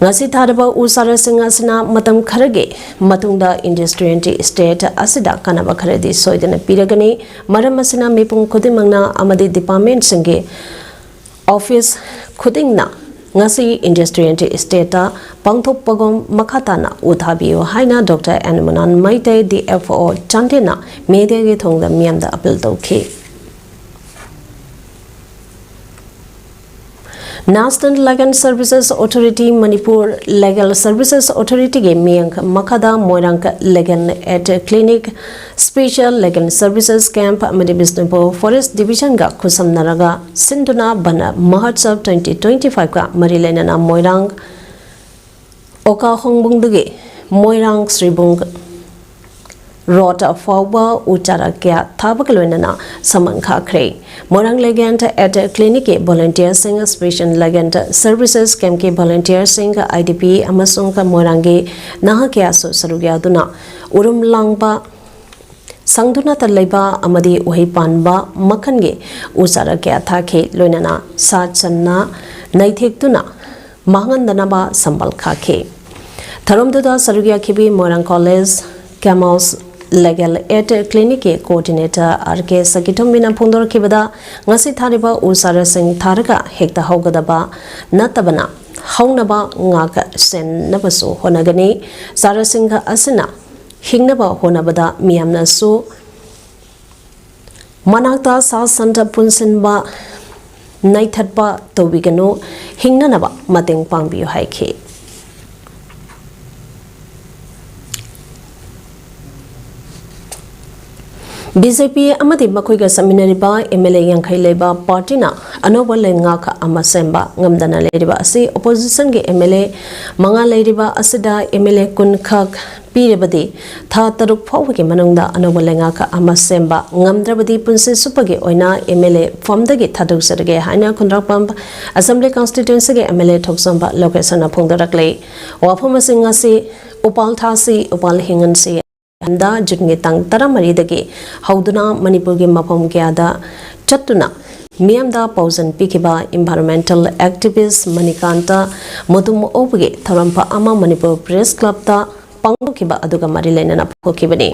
ꯉꯁꯤ ꯊꯥꯔꯕ ꯎ ꯆꯥꯔꯥꯁꯤꯡ ꯑꯁꯤꯅ ꯃꯇꯝ ꯈꯔꯒꯤ ꯃꯇꯨꯡꯗ ꯏꯟꯗꯁꯇ꯭ꯔꯤꯌꯦꯜ ꯏꯁꯇꯦꯠ ꯑꯁꯤꯗ ꯀꯥꯟꯅꯕ ꯈꯔꯗꯤ ꯁꯣꯏꯗꯅ ꯄꯤꯔꯒꯅꯤ꯫ ꯃꯔꯝ ꯑꯁꯤꯅ ꯃꯤꯄꯨꯝ ꯈꯨꯗꯤꯡꯃꯛꯅ ꯑꯃꯗꯤ ꯗꯤꯄꯥꯔꯠꯃꯦꯟꯁꯤꯡꯒꯤ ꯑꯣꯐꯤꯁ ꯈꯨꯗꯤꯡꯅ ꯉꯁꯤ ꯏꯟꯗꯁꯇ꯭ꯔꯤꯌꯦꯜ ꯏꯁꯇꯦꯠꯇ ꯄꯥꯡꯊꯣꯛꯄꯒꯨꯝ ꯃꯈꯥ ꯇꯥꯅ ꯎ ꯊꯥꯕꯤꯌꯨ ꯍꯥꯏꯅ doctor N Munan Meitei, D F O ꯆꯥꯟꯗꯦꯜꯅ ꯃꯤꯗꯤꯌꯥꯒꯤ ꯊꯣꯡꯗ ꯃꯤꯌꯥꯝꯗ ꯑꯄꯤꯜ ꯇꯧꯈꯤ꯫ National Legal Services Authority, Manipur legal services ꯑꯣꯊꯣꯔꯤꯇꯤꯒꯤ ꯃꯤꯠꯌꯦꯡ ꯃꯈꯥꯗ Moirang legal aid clinic, special legal services camp ꯑꯃꯗꯤ ꯕꯤꯁꯅꯨꯄꯨꯔ ꯐꯣꯔꯦꯁ ꯗꯤꯚꯤꯖꯟꯒ ꯈꯨꯠꯁꯝꯅꯔꯒ ꯁꯤꯟꯗꯨꯅ ꯕꯟ ꯃꯍꯣꯠꯁꯕ twenty twenty five ꯀ ꯃꯔꯤ ꯂꯩꯅꯅ ꯃꯣꯏꯔꯥꯡ ꯑꯣꯀꯥ ꯍꯣꯡꯕꯨꯡꯗꯒꯤ ꯃꯣꯏꯔꯥꯡ ꯁ꯭ꯔꯤꯕꯨꯡ ꯔꯣꯗ ꯐꯥꯎꯕ ꯎ ꯆꯥꯔꯥ ꯀꯌꯥ ꯊꯥꯕꯒ ꯂꯣꯏꯅꯅ ꯁꯃꯟ ꯈꯥꯛꯈ꯭ꯔꯦ꯫ ꯃꯣꯏꯔꯥꯡ ꯂꯤꯒꯦꯜ ꯑꯦꯗ ꯀ꯭ꯂꯤꯅꯤꯛꯀꯤ ꯚꯣꯂꯨꯟꯇꯤꯌꯔꯁꯤꯡ, ꯁ꯭ꯄꯦꯁꯦꯜ ꯂꯤꯒꯦꯜ ꯁꯔꯚꯤꯁꯦꯁ ꯀꯦꯝꯞꯀꯤ ꯚꯣꯂꯨꯟꯇꯤꯌꯔꯁꯤꯡ, ꯑꯥꯏ ꯗꯤ ꯄꯤ ꯑꯃꯁꯨꯡ ꯃꯣꯏꯔꯥꯡꯒꯤ ꯅꯍꯥ ꯀꯌꯥꯁꯨ ꯁꯔꯨꯛ ꯌꯥꯗꯨꯅ ꯎꯔꯨꯝ ꯂꯥꯡꯕ ꯁꯪꯗꯨꯅꯇ ꯂꯩꯕ ꯑꯃꯗꯤ ꯎꯍꯩ ꯄꯥꯟꯕ ꯃꯈꯜꯒꯤ ꯎ ꯆꯥꯔꯥ ꯀꯌꯥ ꯊꯥꯈꯤ꯫ ꯂꯣꯏꯅꯅ ꯁꯥ ꯁꯟꯅ ꯅꯩꯊꯦꯛꯇꯨꯅ ꯃꯥꯡꯍꯟꯗꯅꯕ ꯁꯝꯕꯜ ꯈꯥꯛꯈꯤ꯫ ꯊꯧꯔꯝꯗꯨꯗ ꯁꯔꯨꯛ ꯌꯥꯈꯤꯕꯤ ꯃꯣꯏꯔꯥꯡ college ꯀꯦꯃꯣꯁ legal aid ꯀ꯭ꯂꯤꯅꯤꯛꯀꯤ coordinator R ꯀꯦ ꯁꯈꯤꯇꯣꯝꯕꯤꯅ ꯐꯣꯡꯗꯣꯔꯛꯈꯤꯕꯗ, ꯉꯁꯤ ꯊꯥꯔꯤꯕ ꯎ ꯆꯥꯔꯥꯁꯤꯡ ꯊꯥꯔꯒ ꯍꯦꯛꯇ ꯍꯧꯒꯗꯕ ꯅꯠꯇꯕꯅ, ꯍꯧꯅꯕ ꯉꯥꯛ ꯁꯦꯟꯅꯕꯁꯨ ꯍꯣꯠꯅꯒꯅꯤ꯫ ꯆꯥꯔꯥꯁꯤꯡ ꯑꯁꯤꯅ ꯍꯤꯡꯅꯕ ꯍꯣꯠꯅꯕꯗ ꯃꯤꯌꯥꯝꯅꯁꯨ ꯃꯅꯥꯛꯇ ꯁꯥ ꯁꯟꯗ ꯄꯨꯟꯁꯤꯟꯕ, ꯅꯩꯊꯠꯄ ꯇꯧꯕꯤꯒꯅꯨ, ꯍꯤꯡꯅꯅꯕ ꯃꯇꯦꯡ ꯄꯥꯡꯕꯤꯌꯨ ꯍꯥꯏꯈꯤ꯫ ꯕꯤ ꯖꯦ ꯄꯤ ꯑꯃꯗꯤ ꯃꯈꯣꯏꯒ ꯆꯠꯃꯤꯟꯅꯔꯤꯕ ꯑꯦꯝ ꯑꯦꯜ ꯑꯦ ꯌꯥꯡꯈꯩ ꯂꯩꯕ ꯄꯥꯔꯇꯤꯅ ꯑꯅꯧꯕ ꯂꯩꯉꯥꯛ ꯑꯃ ꯁꯦꯝꯕ ꯉꯝꯗꯅ ꯂꯩꯔꯤꯕ ꯑꯁꯤ ꯑꯣꯄꯣꯖꯤꯁꯟꯒꯤ ꯑꯦꯝ ꯑꯦꯜ ꯑꯦ ꯃꯉꯥ ꯂꯩꯔꯤꯕ ꯑꯁꯤꯗ ꯑꯦꯝ ꯑꯦꯜ ꯑꯦ ꯀꯨꯟ ꯈꯛ ꯄꯤꯔꯕꯗꯤ ꯊꯥ ꯇꯔꯨꯛ ꯐꯥꯎꯕꯒꯤ ꯃꯅꯨꯡꯗ ꯑꯅꯧꯕ ꯂꯩꯉꯥꯛ ꯑꯃ ꯁꯦꯝꯕ ꯉꯝꯗ꯭ꯔꯕꯗꯤ ꯄꯨꯟꯁꯤ ꯆꯨꯞꯄꯒꯤ ꯑꯣꯏꯅ ꯑꯦꯝ ꯑꯦꯜ ꯑꯦ ꯐꯝꯗꯒꯤ ꯊꯥꯗꯣꯛꯆꯔꯒꯦ ꯍꯥꯏꯅ ꯈꯨꯟꯗ꯭ꯔꯥꯛꯄꯝ ꯑꯦꯁꯦꯝꯕ꯭ꯂꯤ ꯀꯟꯁꯇꯤꯇ꯭ꯋꯦꯟꯁꯤꯒꯤ ꯑꯦꯝ ꯑꯦꯜ ꯑꯦ ꯊꯣꯛꯆꯣꯝꯕ ꯂꯣꯀꯦꯁꯟꯅ ꯐꯣꯡꯗꯣꯔꯛꯂꯤ꯫ ꯋꯥꯐꯝ ꯑꯁꯤꯡ ꯑꯁꯤ ꯎꯄꯥꯜ ꯊꯥꯁꯤ, ꯎꯄꯥꯜ ꯍꯤꯡꯍꯟꯁꯤ ꯍꯥꯏꯅ ꯖꯨꯟꯒꯤ ꯇꯥꯡ ꯇꯔꯥꯃꯔꯤꯗꯒꯤ ꯍꯧꯗꯨꯅ ꯃꯅꯤꯄꯨꯔꯒꯤ ꯃꯐꯝ ꯀꯌꯥꯗ ꯆꯠꯇꯨꯅ ꯃꯤꯌꯥꯝꯗ ꯄꯥꯎꯖꯦꯜ ꯄꯤꯈꯤꯕ ꯏꯟꯚꯥꯏꯔꯣꯟꯃꯦꯟꯇꯦꯜ ꯑꯦꯛꯇꯤꯚꯤꯁ꯭ꯠ ꯃꯅꯤꯀꯥꯟꯇ ꯃꯨꯇꯨꯝ ꯑꯣꯛꯄꯒꯤ ꯊꯧꯔꯝ ꯑꯃ ꯃꯅꯤꯄꯨꯔ ꯄ꯭ꯔꯦꯁ ꯀ꯭ꯂꯕꯇ ꯄꯥꯡꯊꯣꯛꯈꯤꯕ ꯑꯗꯨꯒ ꯃꯔꯤ ꯂꯩꯅꯅ ꯄꯥꯡꯊꯣꯛꯈꯤꯕꯅꯤ꯫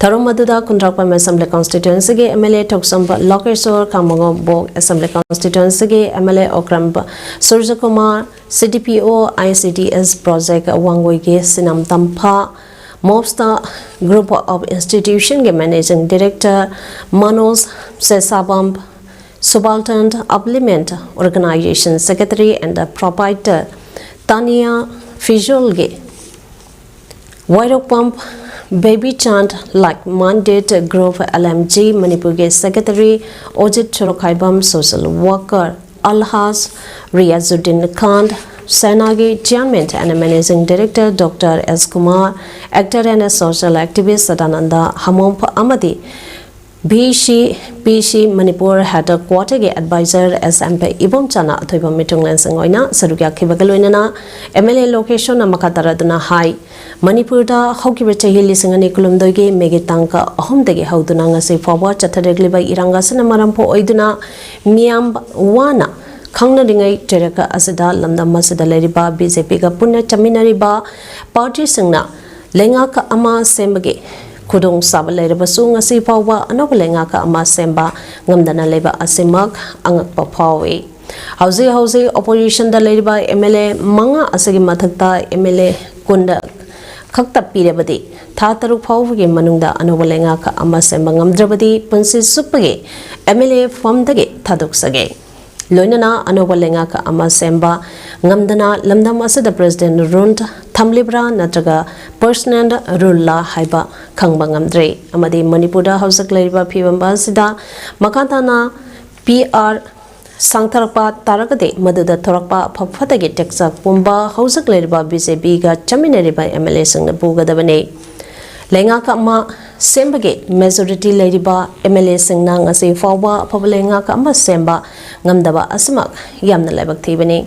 ꯊꯧꯔꯝ ꯑꯗꯨꯗ ꯈꯨꯟꯗ꯭ꯔꯥꯛꯄꯝ ꯑꯦꯁꯦꯝꯕ꯭ꯂꯤ ꯀꯟꯁꯇꯤꯇ꯭ꯋꯦꯟꯁꯤꯒꯤ ꯑꯦꯝ ꯑꯦꯜ ꯑꯦ ꯊꯣꯛꯆꯣꯝꯕ ꯂꯣꯀꯦꯁꯣꯔ, ꯈꯥꯃꯣꯉꯥꯝ ꯕꯣꯛ ꯑꯦꯁꯦꯝꯕ꯭ꯂꯤ ꯀꯟꯁꯇꯤꯇ꯭ꯋꯦꯟꯁꯤꯒꯤ ꯑꯦꯝ ꯑꯦꯜ ꯑꯦ ꯑꯣꯀ꯭ꯔꯝꯕ Surjakumar, C D P O, I C D S project ꯋꯥꯡꯒꯣꯏꯒꯤ ꯁꯤꯅꯝ ꯇꯝꯐꯥ, ꯃꯣꯞꯁꯇꯥ ꯒ꯭ꯔꯨꯞ ꯑꯣꯐ ꯏꯟꯁꯇꯤꯇ꯭ꯌꯨꯁꯟꯒꯤ managing director Manoj Sesabam, Subaltern Uplement Organization Secretary and Proprietor Tania Fijolgi, Wairokpam Bebi Chand, Like Minded Group, L M G ꯃꯅꯤꯄꯨꯔꯒꯤ secretary Ojit Sorokhaibam, social worker Alhaj Riyajuddin Khan, ꯁꯦꯅꯥꯒꯤ chairman and managing director doctor S Kumar, actor and social activist Sadananda ꯍꯃꯣꯝꯐ ꯑꯃꯗꯤ V C P C Manipur head ꯀ꯭ꯋꯥꯇꯔꯒꯤ advisor S M P Ibomcha ꯑꯊꯣꯏꯕ ꯃꯤꯊꯨꯡꯂꯦꯟꯁꯤꯡ ꯑꯣꯏꯅ ꯁꯔꯨꯛ ꯌꯥꯈꯤꯕꯒ ꯂꯣꯏꯅꯅ ꯑꯦꯝ ꯑꯦꯜ ꯑꯦ ꯂꯣꯀꯦꯁꯣꯔꯅ ꯃꯈꯥ ꯇꯥꯔꯗꯨꯅ ꯍꯥꯏ, ꯃꯅꯤꯄꯨꯔꯗ ꯍꯧꯈꯤꯕ ꯆꯍꯤ ꯂꯤꯁꯤꯡ ꯑꯅꯤ ꯀꯨꯟꯍꯨꯝꯗꯣꯏꯒꯤ ꯃꯦꯒꯤ ꯇꯥꯡ ꯑꯍꯨꯝꯗꯒꯤ ꯍꯧꯗꯨꯅ ꯉꯁꯤ ꯐꯥꯎꯕ ꯆꯠꯊꯔꯛꯂꯤꯕ ꯏꯔꯥꯡ ꯑꯁꯤꯅ ꯃꯔꯝ ꯑꯣꯏꯗꯨꯅ ꯃꯤꯌꯥꯝ ꯋꯥꯅ ꯈꯪꯅꯔꯤꯉꯩ ꯆꯩꯔꯛ ꯑꯁꯤꯗ ꯂꯝꯗꯝ ꯑꯁꯤꯗ ꯂꯩꯔꯤꯕ ꯕꯤ ꯖꯦ ꯄꯤꯒ ꯄꯨꯟꯅ ꯆꯠꯃꯤꯟꯅꯔꯤꯕ ꯄꯥꯔꯇꯤꯁꯤꯡꯅ ꯂꯩꯉꯥꯛ ꯑꯃ ꯁꯦꯝꯕꯒꯤ ꯈꯨꯗꯣꯡꯆꯥꯕ ꯂꯩꯔꯕꯁꯨ ꯉꯁꯤ ꯐꯥꯎꯕ ꯑꯅꯧꯕ ꯂꯩꯉꯥꯛ ꯑꯃ ꯁꯦꯝꯕ ꯉꯝꯗꯅ ꯂꯩꯕ ꯑꯁꯤꯃꯛ ꯑꯉꯛꯄ ꯐꯥꯎꯏ꯫ ꯍꯧꯖꯤꯛ ꯍꯧꯖꯤꯛ ꯑꯣꯄꯣꯖꯤꯁꯟꯗ ꯂꯩꯔꯤꯕ ꯑꯦꯝ ꯑꯦꯜ ꯑꯦ ꯃꯉꯥ ꯑꯁꯤꯒꯤ ꯃꯊꯛꯇ ꯑꯦꯝ ꯑꯦꯜ ꯑꯦ ꯀꯨꯟꯗ ꯈꯛꯇ ꯄꯤꯔꯕꯗꯤ ꯊꯥ ꯇꯔꯨꯛ ꯐꯥꯎꯕꯒꯤ ꯃꯅꯨꯡꯗ ꯑꯅꯧꯕ ꯂꯩꯉꯥꯛ ꯑꯃ ꯁꯦꯝꯕ ꯉꯝꯗ꯭ꯔꯕꯗꯤ ꯄꯨꯟꯁꯤ ꯆꯨꯞꯄꯒꯤ ꯑꯦꯝ ꯑꯦꯜ ꯑꯦ ꯐꯝꯗꯒꯤ ꯊꯥꯗꯣꯛꯆꯒꯦ꯫ ꯂꯣꯏꯅꯅ ꯑꯅꯧꯕ ꯂꯩꯉꯥꯛ ꯑꯃ ꯁꯦꯝꯕ ꯉꯝꯗꯅ ꯂꯝꯗꯝ ꯑꯁꯤꯗ President Rule ꯊꯝꯂꯤꯕ꯭ꯔꯥ ꯅꯠꯇ꯭ꯔꯒ Personal Rule ꯂꯥ ꯍꯥꯏꯕ ꯈꯪꯕ ꯉꯝꯗ꯭ꯔꯤ꯫ ꯑꯃꯗꯤ ꯃꯅꯤꯄꯨꯔꯗ ꯍꯧꯖꯤꯛ ꯂꯩꯔꯤꯕ ꯐꯤꯕꯝ ꯑꯁꯤꯗ ꯃꯈꯥ ꯇꯥꯅ P R ꯁꯥꯡꯊꯔꯛꯄ ꯇꯥꯔꯒꯗꯤ ꯃꯗꯨꯗ ꯊꯣꯔꯛꯄ ꯑꯐ ꯐꯠꯇꯒꯤ ꯇꯦꯛꯆ ꯄꯨꯝꯕ ꯍꯧꯖꯤꯛ ꯂꯩꯔꯤꯕ B J P ꯒ ꯆꯠꯃꯤꯟꯅꯔꯤꯕ M L A ꯁꯤꯡꯅ ꯄꯨꯒꯗꯕꯅꯤ꯫ ꯂꯩꯉꯥꯛ ꯑꯃ ꯁꯦꯝꯕꯒꯤ majority ꯂꯩꯔꯤꯕ M L A ꯁꯤꯡꯅ ꯉꯁꯤ ꯐꯥꯎꯕ ꯑꯐꯕ ꯂꯩꯉꯥꯛ ꯑꯃ ꯁꯦꯝꯕ ꯉꯝꯗꯕ ꯑꯁꯤꯃꯛ ꯌꯥꯝꯅ ꯂꯥꯏꯕꯛ ꯊꯤꯕꯅꯤ꯫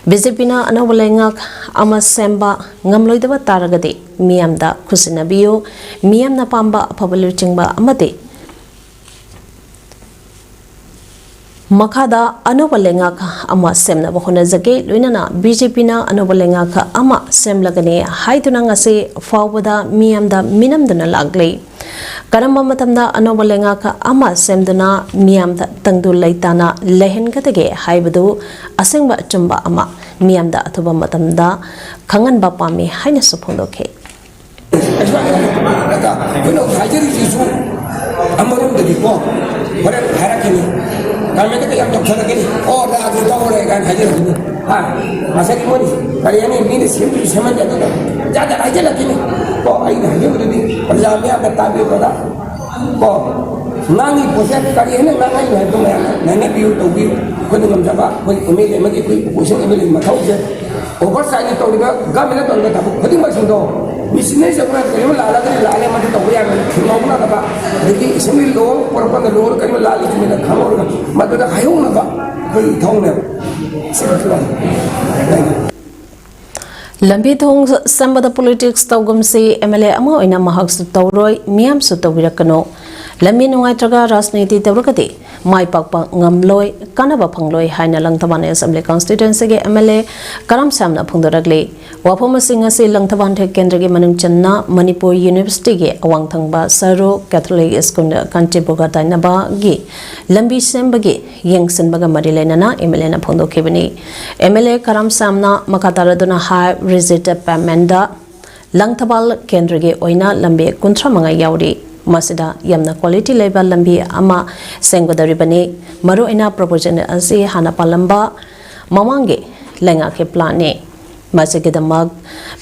B J P ꯅ ꯑꯅꯧꯕ ꯂꯩꯉꯥꯛ ꯑꯃ ꯁꯦꯝꯕ ꯉꯝꯂꯣꯏꯗꯕ ꯇꯥꯔꯒꯗꯤ ꯃꯤꯌꯥꯝꯗ ꯈꯨꯠꯁꯤꯟꯅꯕꯤꯌꯨ꯫ ꯃꯤꯌꯥꯝꯅ ꯄꯥꯝꯕ ꯑꯐꯕ ꯂꯨꯆꯤꯡꯕ ꯑꯃꯗꯤ ꯃꯈꯥꯗ ꯑꯅꯧꯕ ꯂꯩꯉꯥꯛ ꯑꯃ ꯁꯦꯝꯅꯕ ꯍꯣꯠꯅꯖꯒꯦ꯫ ꯂꯣꯏꯅꯅ B J P ꯅ ꯑꯅꯧꯕ ꯂꯩꯉꯥꯛ ꯑꯃ ꯁꯦꯝꯂꯒꯅꯤ ꯍꯥꯏꯗꯨꯅ ꯉꯁꯤ ꯐꯥꯎꯕꯗ ꯃꯤꯌꯥꯝꯗ ꯃꯤꯅꯝꯗꯨꯅ ꯂꯥꯛꯂꯤ꯫ ꯀꯔꯝꯕ ꯃꯇꯝꯗ ꯑꯅꯧꯕ ꯂꯩꯉꯥꯛ ꯑꯃ ꯁꯦꯝꯗꯨꯅ ꯃꯤꯌꯥꯝꯗ ꯇꯪꯗꯨ ꯂꯩꯇꯥꯅ ꯂꯩꯍꯟꯒꯗꯒꯦ ꯍꯥꯏꯕꯗꯨ ꯑꯁꯦꯡꯕ ꯑꯆꯨꯝꯕ ꯑꯃ ꯃꯤꯌꯥꯝꯗ ꯑꯊꯨꯕ ꯃꯇꯝꯗ ꯈꯪꯍꯟꯕ ꯄꯥꯝꯃꯤ ꯍꯥꯏꯅꯁꯨ ꯐꯣꯡꯗꯣꯛꯈꯤ꯫ ꯑꯩꯈꯣꯏꯅ ꯍꯥꯏꯖꯔꯤꯁꯤꯁꯨ ꯑꯃꯔꯣꯝꯗꯗꯤꯀꯣ, ꯍꯣꯔꯦꯟ ꯍꯥꯏꯔꯛꯀꯅꯤ, ꯀꯃꯦꯟꯇꯒ ꯌꯥꯝ ꯇꯧꯊꯔꯛꯀꯅꯤ, "ꯑꯣ, ꯔꯥꯖ ꯇꯧꯔꯦ" ꯀꯥꯏꯅ ꯍꯥꯏꯖꯔꯛꯀꯅꯤ꯫ ꯍꯥ? ꯉꯁꯥꯏꯒꯤ ꯃꯣꯏꯅ ꯀꯔꯤ ꯍꯥꯏꯅꯤ, ꯃꯤꯅ ꯁꯦꯝꯕꯁꯨ ꯁꯦꯝꯍꯟꯗꯦ, ꯑꯗꯨꯒ ꯖꯥꯠ ꯖꯥꯠ ꯍꯥꯏꯖꯤꯜꯂꯛꯈꯤꯅꯤ꯫ ꯀꯣ, ꯑꯩꯅ ꯍꯥꯏꯖꯕꯗꯨꯗꯤ ꯄ꯭ꯔꯖꯥ ꯃꯌꯥꯝꯅ ꯇꯥꯕꯤꯌꯨ ꯄ꯭ꯔꯖꯥ꯫ ꯀꯣ, ꯉꯥꯡꯉꯤ ꯄꯣꯠꯁꯦ ꯀꯔꯤ ꯍꯥꯏꯅ ꯉꯥꯡꯉꯛꯏꯅꯣ ꯍꯥꯏꯕꯗꯣ ꯃꯌꯥꯝꯅ ꯅꯩꯅꯕꯤꯌꯨ, ꯇꯧꯕꯤꯌꯨ꯫ ꯑꯩꯈꯣꯏꯅ ꯉꯝꯖꯕ, ꯑꯩꯈꯣꯏ M L A ꯑꯃꯒꯤ, ꯑꯩꯈꯣꯏ opposition M L A ꯒꯤ ꯃꯊꯧꯁꯦ, oversight ꯇꯧꯔꯤꯕ government ꯅ ꯇꯧꯔꯤꯕ ꯊꯕꯛ ꯈꯨꯗꯤꯡꯃꯛꯁꯤꯡꯗꯣ, ꯃꯤꯁꯤꯅ ꯆꯠꯄꯗ ꯀꯔꯤꯒꯨꯝꯕ ꯂꯥꯜꯂꯒꯗꯤ ꯂꯥꯜꯂꯦ, ꯃꯗꯨ ꯇꯧꯕ ꯌꯥꯔꯣꯏ, ꯊꯤꯡꯍꯧꯅꯗꯕ, ꯑꯗꯒꯤ assembly law ꯄꯨꯔꯛꯄꯗ law ꯀꯔꯤꯒꯨꯝꯕ ꯂꯥꯜꯂꯤ ꯆꯨꯝꯃꯤꯗ ꯈꯪꯍꯧꯔꯒ ꯃꯗꯨꯗ ꯍꯥꯏꯍꯧꯅꯕ ꯑꯩꯈꯣꯏ ꯏꯊꯧꯅꯦꯕ꯫ ꯁꯤ ꯈꯛꯀꯤ ꯋꯥꯅꯤ꯫ Thank you꯫ ꯂꯝꯕꯤ ꯊꯣꯡ ꯁꯦꯝꯕꯗ politics ꯇꯧꯒꯨꯝꯁꯤ, M L A ꯑꯃ ꯑꯣꯏꯅ ꯃꯍꯥꯛꯁꯨ ꯇꯧꯔꯣꯏ, ꯃꯤꯌꯥꯝꯁꯨ ꯇꯧꯕꯤꯔꯛꯀꯅꯨ꯫ ꯂꯝꯕꯤ ꯅꯨꯡꯉꯥꯏꯇ꯭ꯔꯒ ꯔꯥꯖꯅꯤꯇꯤ ꯇꯧꯔꯒꯗꯤ ꯃꯥꯏ ꯄꯥꯛꯄ ꯉꯝꯂꯣꯏ, ꯀꯥꯟꯅꯕ ꯐꯪꯂꯣꯏ ꯍꯥꯏꯅ ꯂꯪꯊꯕꯥꯜ Assembly Constituency ꯒꯤ M L A ꯀꯔꯝ ꯁꯥꯝꯅ ꯐꯣꯡꯗꯣꯔꯛꯂꯤ꯫ ꯋꯥꯐꯝ ꯑꯁꯤ ꯉꯁꯤ ꯂꯪꯊꯕꯥꯜ ꯀꯦꯟꯗ꯭ꯔꯒꯤ ꯃꯅꯨꯡ ꯆꯟꯅ ꯃꯅꯤꯄꯨꯔ University ꯒꯤ ꯑꯋꯥꯡ ꯊꯪꯕ ꯁꯔꯨꯛ Catholic School ꯀꯥꯟꯆꯤꯄꯨꯔꯒ ꯇꯥꯏꯅꯕꯒꯤ ꯂꯝꯕꯤ ꯁꯦꯝꯕꯒꯤ ꯌꯦꯡꯁꯤꯟꯕꯒ ꯃꯔꯤ ꯂꯩꯅꯅ M L A ꯅ ꯐꯣꯡꯗꯣꯛꯈꯤꯕꯅꯤ꯫ M L A ꯀꯔꯝ ꯁꯥꯝꯅ ꯃꯈꯥ ꯇꯥꯔꯗꯨꯅ ꯍꯥꯏ, ꯔꯤꯖꯤꯠ ꯄꯦꯃꯦꯟꯗ ꯂꯪꯊꯕꯥꯜ ꯀꯦꯟꯗ꯭ꯔꯒꯤ ꯑꯣꯏꯅ ꯂꯝꯕꯤ ꯀꯨꯟꯊ꯭ꯔꯥ ꯃꯉꯥ ꯌꯥꯎꯔꯤ꯫ ꯃꯁꯤꯗ ꯌꯥꯝꯅ quality ꯂꯩꯕ ꯂꯝꯕꯤ ꯑꯃ ꯁꯦꯝꯒꯗꯧꯔꯤꯕꯅꯤ꯫ ꯃꯔꯨꯑꯣꯏꯅ proposal ꯑꯁꯤ ꯍꯥꯟꯅ ꯄꯥꯜꯂꯝꯕ ꯃꯃꯥꯡꯒꯤ ꯂꯩꯉꯥꯛꯀꯤ planꯅꯤ꯫ ꯃꯁꯤꯒꯤꯗꯃꯛ